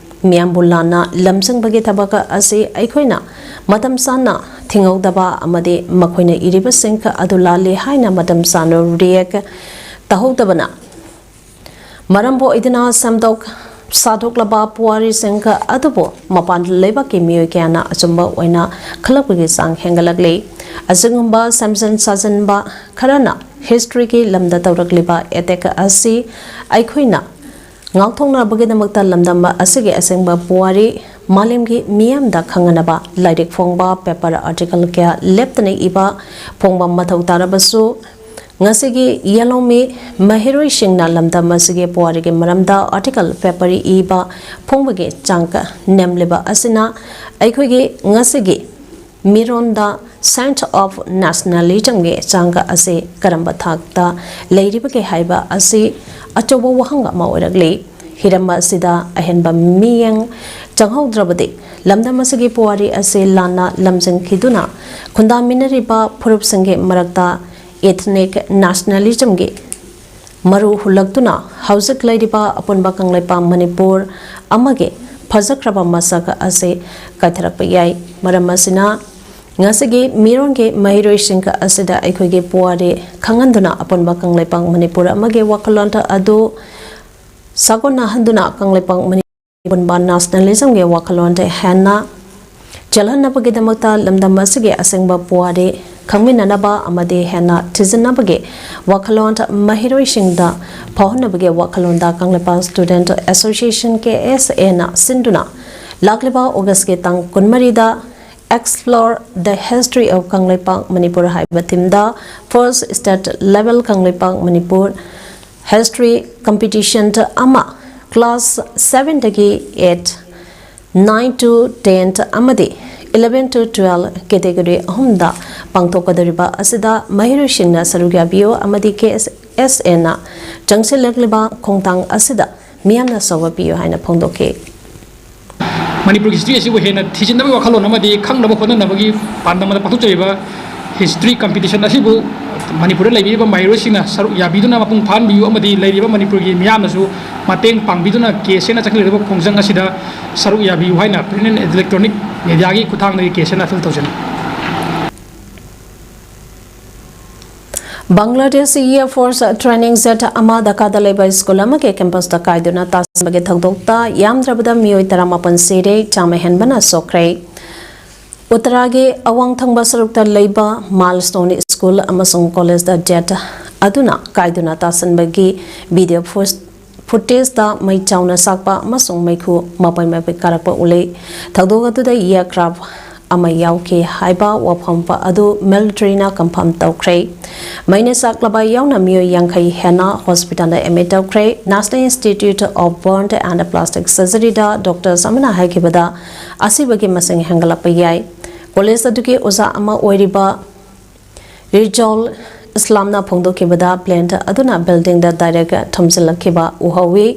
ꯃꯤꯌꯥꯝꯕꯨ ꯂꯥꯟꯅ ꯂꯝꯖꯤꯡꯕꯒꯤ ꯊꯕꯛ ꯑꯁꯤ ꯑꯩꯈꯣꯏꯅ ꯃꯇꯝ ꯆꯥꯅ ꯊꯤꯡꯍꯧꯗꯕ ꯑꯃꯗꯤ ꯃꯈꯣꯏꯅ ꯏꯔꯤꯕꯁꯤꯡ ꯑꯗꯨ ꯂꯥꯜꯂꯤ ꯍꯥꯏꯅ ꯃꯇꯝ ꯆꯥꯅ react ꯇꯧꯍꯧꯗꯕꯅ ꯃꯔꯝ ꯑꯣꯏꯗꯨꯅ ꯁꯦꯝꯗꯣꯛ ꯁꯥꯗꯣꯛꯂꯕ ꯄꯨꯋꯥꯔꯤꯁꯤꯡ ꯑꯗꯨꯕꯨ ꯃꯄꯥꯟ ꯂꯩꯕꯥꯛꯀꯤ ꯃꯤꯑꯣꯏ ꯀꯌꯥꯅ ꯑꯆꯨꯝꯕ ꯑꯣꯏꯅ ꯈꯜꯂꯛꯄꯒꯤ ꯆꯥꯡ ꯍꯦꯟꯒꯠꯂꯛꯂꯤ꯫ ꯑꯁꯤꯒꯨꯝꯕ ꯁꯦꯝꯖꯤꯟ ꯁꯥꯖꯤꯟꯕ ꯈꯔꯅ historyꯒꯤ ꯂꯝꯗ ꯇꯧꯔꯛꯂꯤꯕ attack ꯑꯁꯤ ꯑꯩꯈꯣꯏꯅ ꯉꯥꯛꯊꯣꯛꯅꯕꯒꯤꯗꯃꯛꯇ ꯂꯝꯗꯝ ꯑꯁꯤꯒꯤ ꯑꯁꯦꯡꯕ ꯄꯨꯋꯥꯔꯤ ꯃꯥꯂꯦꯝꯒꯤ ꯃꯤꯌꯥꯝꯗ ꯈꯪꯍꯟꯅꯕ ꯂꯥꯏꯔꯤꯛ ꯐꯣꯡꯕ, paper, article ꯀꯌꯥ ꯂꯦꯞꯇꯅ ꯏꯕ ꯐꯣꯡꯕ ꯃꯊꯧ ꯇꯥꯔꯕꯁꯨ, ꯉꯁꯤꯒꯤ ꯌꯦꯜꯍꯧꯃꯤ ꯃꯍꯩꯔꯣꯏꯁꯤꯡꯅ ꯂꯝꯗꯝ ꯑꯁꯤꯒꯤ ꯄꯨꯋꯥꯔꯤꯒꯤ ꯃꯔꯝꯗ article, paper ꯏꯕ ꯐꯣꯡꯕꯒꯤ ꯆꯥꯡ ꯅꯦꯝꯂꯤꯕ ꯑꯁꯤꯅ ꯑꯩꯈꯣꯏꯒꯤ ꯉꯁꯤꯒꯤ ꯃꯤꯔꯣꯟꯗ sense of nationalismꯒꯤ ꯆꯥꯡ ꯑꯁꯤ ꯀꯔꯝꯕ ꯊꯥꯛꯇ ꯂꯩꯔꯤꯕꯒꯦ ꯍꯥꯏꯕ ꯑꯁꯤ ꯑꯆꯧꯕ ꯋꯥꯍꯪ ꯑꯃ ꯑꯣꯏꯔꯛꯂꯤ꯫ ꯍꯤꯔꯝ ꯑꯁꯤꯗ ꯑꯍꯦꯟꯕ ꯃꯤꯠꯌꯦꯡ ꯆꯪꯍꯧꯗ꯭ꯔꯕꯗꯤ ꯂꯝꯗꯝ ꯑꯁꯤꯒꯤ ꯄꯨꯋꯥꯔꯤ ꯑꯁꯤ ꯂꯥꯟꯅ ꯂꯝꯖꯤꯡꯈꯤꯗꯨꯅ ꯈꯨꯟꯗꯥꯃꯤꯟꯅꯔꯤꯕ ꯐꯨꯔꯨꯞꯁꯤꯡꯒꯤ ꯃꯔꯛꯇ ethnic nationalismꯒꯤ ꯃꯔꯨ ꯍꯨꯜꯂꯛꯇꯨꯅ ꯍꯧꯖꯤꯛ ꯂꯩꯔꯤꯕ ꯑꯄꯨꯟꯕ ꯀꯪꯂꯩꯄꯥꯛ ꯃꯅꯤꯄꯨꯔ ꯑꯃꯒꯤ ꯐꯖꯈ꯭ꯔꯕ ꯃꯁꯛ ꯑꯁꯤ ꯀꯥꯏꯊꯔꯛꯄ ꯌꯥꯏ꯫ ꯃꯔꯝ ꯑꯁꯤꯅ, ꯉꯁꯤꯒꯤ ꯃꯤꯔꯣꯟꯒꯤ ꯃꯍꯩꯔꯣꯏꯁꯤꯡ ꯑꯁꯤꯗ ꯑꯩꯈꯣꯏꯒꯤ ꯄꯨꯋꯥꯔꯤ ꯈꯪꯍꯟꯗꯨꯅ ꯑꯄꯨꯟꯕ ꯀꯪꯂꯩꯄꯥꯛ ꯃꯅꯤꯄꯨꯔ ꯑꯃꯒꯤ ꯋꯥꯈꯜꯂꯣꯟ ꯑꯗꯨ ꯁꯥꯒꯣꯟꯅꯍꯟꯗꯨꯅ ꯀꯪꯂꯩꯄꯥꯛ ꯃꯅꯤꯄꯨꯔ ꯑꯄꯨꯟꯕ nationalismꯒꯤ ꯋꯥꯈꯜꯂꯣꯟꯗ ꯍꯦꯟꯅ ꯆꯦꯜꯍꯟꯅꯕꯒꯤꯗꯃꯛꯇ ꯂꯝꯗꯝ ꯑꯁꯤꯒꯤ ꯑꯁꯦꯡꯕ ꯄꯨꯋꯥꯔꯤ ꯈꯪꯃꯤꯟꯅꯅꯕ ꯑꯃꯗꯤ ꯍꯦꯟꯅ ꯊꯤꯖꯤꯟꯅꯕꯒꯤ ꯋꯥꯈꯜꯂꯣꯟ ꯃꯍꯩꯔꯣꯏꯁꯤꯡꯗ ꯐꯥꯎꯍꯟꯅꯕꯒꯤ ꯋꯥꯈꯜꯂꯣꯟꯗ ꯀꯪꯂꯩꯄꯥꯛ Student Association, KSAꯅ ꯁꯤꯟꯗꯨꯅ ꯂꯥꯛꯂꯤꯕ Augustꯀꯤ ꯇꯥꯡ ꯀꯨꯟꯃꯔꯤꯗ Explore the History of Kangleipak Manipur ꯍꯥꯏꯕ themeꯗ first state level Kangleipak Manipur history competition ꯑꯃ class sevenꯗꯒꯤ eight, nine to ten ꯑꯃꯗꯤ eleven to twelve category ꯑꯍꯨꯝꯗ ꯄꯥꯡꯊꯣꯛꯀꯗꯧꯔꯤꯕ ꯑꯁꯤꯗ ꯃꯍꯩꯔꯣꯏꯁꯤꯡꯅ ꯁꯔꯨꯛ ꯌꯥꯕꯤꯌꯨ ꯑꯃꯗꯤ KSAꯅ ꯆꯪꯁꯤꯜꯂꯛꯂꯤꯕ ꯈꯣꯡꯊꯥꯡ ꯑꯁꯤꯗ ꯃꯤꯌꯥꯝꯅ ꯑꯆꯧꯕ ꯄꯤꯌꯨ ꯍꯥꯏꯅ ꯐꯣꯡꯗꯣꯛꯈꯤ꯫ ꯃꯅꯤꯄꯨꯔꯒꯤ history ꯑꯁꯤꯕꯨ ꯍꯦꯟꯅ ꯊꯤꯖꯤꯟꯅꯕꯒꯤ ꯋꯥꯈꯜꯂꯣꯟ ꯑꯃꯗꯤ ꯈꯪꯅꯕ ꯍꯣꯠꯅꯅꯕꯒꯤ ꯄꯥꯟꯗꯝꯗ ꯄꯥꯡꯊꯣꯛꯆꯔꯤꯕ history competition ꯑꯁꯤꯕꯨ ꯃꯅꯤꯄꯨꯔꯗ ꯂꯩꯕꯤꯔꯤꯕ ꯃꯍꯩꯔꯣꯏꯁꯤꯡꯅ ꯁꯔꯨꯛ ꯌꯥꯕꯤꯗꯨꯅ ꯃꯄꯨꯡ ꯐꯥꯍꯟꯕꯤꯌꯨ ꯑꯃꯗꯤ ꯂꯩꯔꯤꯕ ꯃꯅꯤꯄꯨꯔꯒꯤ ꯃꯤꯌꯥꯝꯅꯁꯨ ꯃꯇꯦꯡ ꯄꯥꯡꯕꯤꯗꯨꯅ KSAꯅ ꯆꯪꯁꯤꯜꯂꯛꯂꯤꯕ ꯈꯣꯡꯖꯪ ꯑꯁꯤꯗ ꯁꯔꯨꯛ ꯌꯥꯕꯤꯌꯨ ꯍꯥꯏꯅ Print and Electronic Mediaꯒꯤ ꯈꯨꯠꯊꯥꯡꯗꯒꯤ KSAꯅ appeal ꯇꯧꯖꯔꯤ꯫ Bangladesh Air Force training jet ꯑꯃ ꯙꯥꯀꯥꯗ ꯂꯩꯕ ꯁ꯭ꯀꯨꯜ ꯑꯃꯒꯤ campusꯇ ꯀꯥꯏꯗꯨꯅ ꯇꯥꯁꯤꯟꯕꯒꯤ ꯊꯧꯗꯣꯛꯇ ꯌꯥꯝꯗ꯭ꯔꯕꯗ ꯃꯤꯑꯣꯏ ꯇꯔꯥꯃꯥꯄꯟ ꯁꯤꯔꯦ, ꯆꯥꯝꯃ ꯍꯦꯟꯕꯅ ꯁꯣꯛꯈ꯭ꯔꯦ꯫ ꯎꯠꯇꯔꯥꯒꯤ ꯑꯋꯥꯡ ꯊꯪꯕ ꯁꯔꯨꯛꯇ ꯂꯩꯕ Milestone School ꯑꯃꯁꯨꯡ Collegeꯇ jet ꯑꯗꯨꯅ ꯀꯥꯏꯗꯨꯅ ꯇꯥꯁꯤꯟꯕꯒꯤ video footage ꯐꯨꯇꯦꯖꯇ ꯃꯩ ꯆꯥꯎꯅ ꯆꯥꯛꯄ ꯑꯃꯁꯨꯡ ꯃꯩꯈꯨ ꯃꯄꯩ ꯃꯄꯩ ꯀꯥꯔꯛꯄ ꯎꯠꯂꯤ꯫ ꯊꯧꯗꯣꯛ ꯑꯗꯨꯗ aircraft ꯑꯃ ꯌꯥꯎꯈꯤ ꯍꯥꯏꯕ ꯋꯥꯐꯝ ꯑꯗꯨ militaryꯅ confirm ꯇꯧꯈ꯭ꯔꯦ꯫ ꯃꯩꯅ ꯆꯥꯛꯂꯕ ꯌꯥꯎꯅ ꯃꯤꯑꯣꯏ ꯌꯥꯡꯈꯩ ꯍꯦꯟꯅ hospitalꯗ admit ꯇꯧꯈ꯭ꯔꯦ꯫ National Institute of Burn and Plastic Surgeryꯗ doctors ꯑꯃꯅ ꯍꯥꯏꯈꯤꯕꯗ, ꯑꯁꯤꯕꯒꯤ ꯃꯁꯤꯡ ꯍꯦꯟꯒꯠꯂꯛꯄ ꯌꯥꯏ꯫ College ꯑꯗꯨꯒꯤ ꯑꯣꯖꯥ ꯑꯃ ꯑꯣꯏꯔꯤꯕ ꯔꯤꯖꯥꯎꯜ ꯏꯁꯂꯥꯝꯅ ꯐꯣꯡꯗꯣꯛꯈꯤꯕꯗ, plant ꯑꯗꯨꯅ buildingꯗ direct ꯊꯣꯝꯖꯤꯜꯂꯛꯈꯤꯕ ꯎꯍꯧꯏ,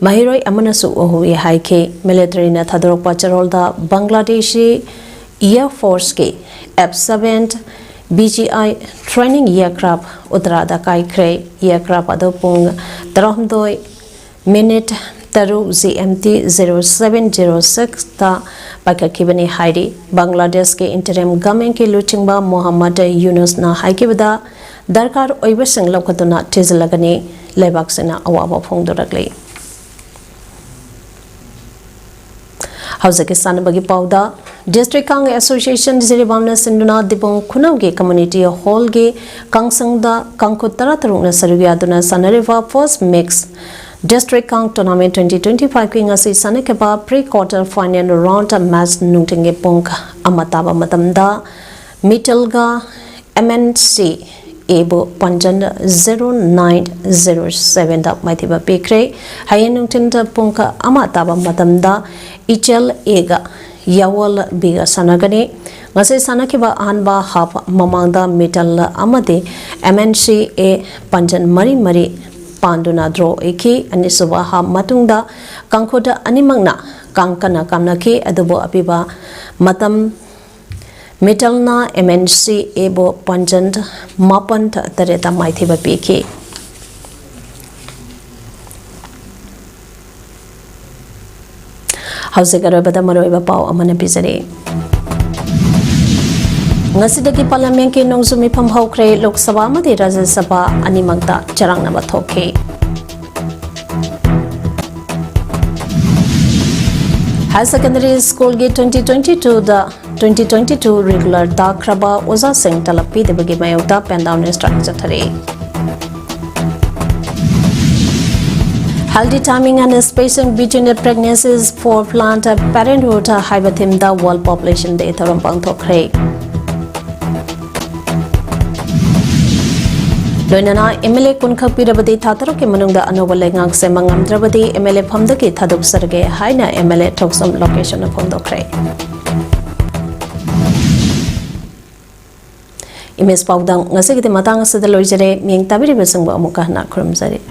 ꯃꯍꯩꯔꯣꯏ ꯑꯃꯅꯁꯨ ꯎꯍꯧꯏ ꯍꯥꯏꯈꯤ꯫ Militaryꯅ ꯊꯥꯗꯣꯔꯛꯄ ꯆꯥꯔꯣꯜꯗ, Bangladeshi Air Forceꯀꯤ F seven B G I training aircraft ꯎꯠꯇꯔꯥꯗ ꯀꯥꯏꯈ꯭ꯔꯦ꯫ Aircraft ꯑꯗꯨ ꯄꯨꯡ ꯇꯔꯥꯍꯨꯝꯗꯣꯏ minute ꯇꯔꯨꯛ G M T zero seven zero sixꯇ ꯄꯥꯏꯈꯠꯈꯤꯕꯅꯤ ꯍꯥꯏꯔꯤ꯫ ꯕꯪꯒ꯭ꯂꯥꯗꯦꯁꯀꯤ interim governmentꯀꯤ ꯂꯨꯆꯤꯡꯕ ꯃꯣꯍꯝꯃꯗ ꯌꯨꯅꯨꯁꯅ ꯍꯥꯏꯈꯤꯕꯗ, ꯗꯔꯀꯥꯔ ꯑꯣꯏꯕꯁꯤꯡ ꯂꯧꯈꯠꯇꯨꯅ ꯊꯤꯖꯤꯜꯂꯒꯅꯤ꯫ ꯂꯩꯕꯥꯛꯁꯤꯅ ꯑꯋꯥꯕ ꯐꯣꯡꯗꯣꯔꯛꯂꯤ꯫ ꯍꯧꯖꯤꯛꯀꯤ ꯁꯥꯟꯅꯕꯒꯤ ꯄꯥꯎꯗ, District Kang Association ꯖꯤꯔꯤꯕꯥꯝꯅ ꯁꯤꯟꯗꯨꯅ ꯗꯤꯕꯨꯡ ꯈꯨꯅꯧꯒꯤ community hallꯒꯤ ꯀꯥꯡꯁꯪꯗ ꯀꯥꯡꯈꯨꯠ ꯇꯔꯥꯇꯔꯨꯛꯅ ꯁꯔꯨꯛ ꯌꯥꯗꯨꯅ ꯁꯥꯟꯅꯔꯤꯕ first mix District Kang tournament twenty twenty fiveꯀꯤ ꯉꯁꯤ ꯁꯥꯟꯅꯈꯤꯕ pre quarter final round match ꯅꯨꯡꯊꯤꯜꯒꯤ ꯄꯨꯡ ꯑꯃ ꯇꯥꯕ ꯃꯇꯝꯗ ꯃꯤꯇꯜꯒ M N C Aꯕꯨ ꯄꯥꯟꯖꯟ zero nine zero sevenꯗ ꯃꯥꯏꯊꯤꯕ ꯄꯤꯈ꯭ꯔꯦ꯫ ꯍꯌꯦꯡ ꯅꯨꯡꯊꯤꯜꯗ ꯄꯨꯡ ꯑꯃ ꯇꯥꯕ ꯃꯇꯝꯗ ꯏꯆꯦꯜ Aꯒ ꯌꯥꯋꯜ Bꯒ ꯁꯥꯟꯅꯒꯅꯤ꯫ ꯉꯁꯤ ꯁꯥꯟꯅꯈꯤꯕ ꯑꯍꯥꯟꯕ half ꯃꯃꯥꯡꯗ ꯃꯤꯇꯜ ꯑꯃꯗꯤ M N C A ꯄꯥꯟꯖꯟ ꯃꯔꯤ ꯃꯔꯤ ꯄꯥꯟꯗꯨꯅ draw ꯑꯣꯏꯈꯤ꯫ ꯑꯅꯤꯁꯨꯕ half ꯃꯇꯨꯡꯗ ꯀꯥꯡꯈꯨꯠ ꯑꯅꯤꯃꯛꯅ ꯀꯥꯡꯀꯟꯅ ꯀꯥꯝꯅꯈꯤ, ꯑꯗꯨꯕꯨ ꯑꯄꯤꯕ ꯃꯇꯝ ꯃꯤꯇꯜꯅ M N C Aꯕꯨ ꯄꯥꯟꯖꯟ ꯃꯥꯄꯟ ꯇꯔꯦꯠꯇ ꯃꯥꯏꯊꯤꯕ ꯄꯤꯈꯤ꯫ ꯍꯧꯖꯤꯛ ꯑꯔꯣꯏꯕꯗ ꯃꯔꯨꯑꯣꯏꯕ ꯄꯥꯎ ꯑꯃꯅ ꯄꯤꯖꯔꯤ꯫ ꯉꯁꯤꯗꯒꯤ Parliamentꯀꯤ ꯅꯣꯡꯖꯨ ꯃꯤꯐꯝ ꯍꯧꯈ꯭ꯔꯦ꯫ ꯂꯣꯛ ꯁꯚꯥ ꯑꯃꯗꯤ ꯔꯥꯖ꯭ꯌ ꯁꯚꯥ ꯑꯅꯤꯃꯛꯇ ꯆꯔꯥꯡꯅꯕ ꯊꯣꯛꯈꯤ꯫ Higher Secondary Schoolꯒꯤ twenty twenty twoꯗ twenty twenty two regular ꯇꯥꯈ꯭ꯔꯕ ꯑꯣꯖꯥꯁꯤꯡ ꯇꯂꯕ ꯄꯤꯗꯕꯒꯤ ꯃꯥꯌꯣꯛꯇ ꯄꯦꯟꯗꯥꯎꯟ strike ꯆꯠꯊꯔꯤ꯫ Healthy timing and spacing between the pregnancies for planned parenthood ꯍꯥꯏꯕ ꯊꯤꯝꯗ World Population Day ꯊꯧꯔꯝ ꯄꯥꯡꯊꯣꯛꯈ꯭ꯔꯦ꯫ ꯂꯣꯏꯅꯅ MLA ꯀꯨꯟ ꯈꯛ ꯄꯤꯔꯕꯗꯤ ꯊꯥ ꯇꯔꯨꯛꯀꯤ ꯃꯅꯨꯡꯗ ꯑꯅꯧꯕ ꯂꯩꯉꯥꯛ ꯁꯦꯝꯕ ꯉꯝꯗ꯭ꯔꯕꯗꯤ MLA ꯐꯝꯗꯒꯤ ꯊꯥꯗꯣꯛꯆꯔꯒꯦ ꯍꯥꯏꯅ MLA ꯊꯣꯛꯆꯣꯝ ꯂꯣꯀꯦꯁꯟꯅ ꯐꯣꯡꯗꯣꯛꯈ꯭ꯔꯦ꯫ ꯏꯃꯦꯖ ꯄꯥꯎꯗꯝ ꯉꯁꯤꯒꯤꯗꯤ ꯃꯇꯥꯡ ꯑꯁꯤꯗ ꯂꯣꯏꯖꯔꯦ꯫ ꯃꯤꯌꯦꯡ ꯇꯥꯕꯤꯔꯤꯕꯁꯤꯡꯕꯨ ꯑꯃꯨꯛꯀ ꯍꯟꯅ ꯈꯨꯔꯨꯝꯖꯔꯤ꯫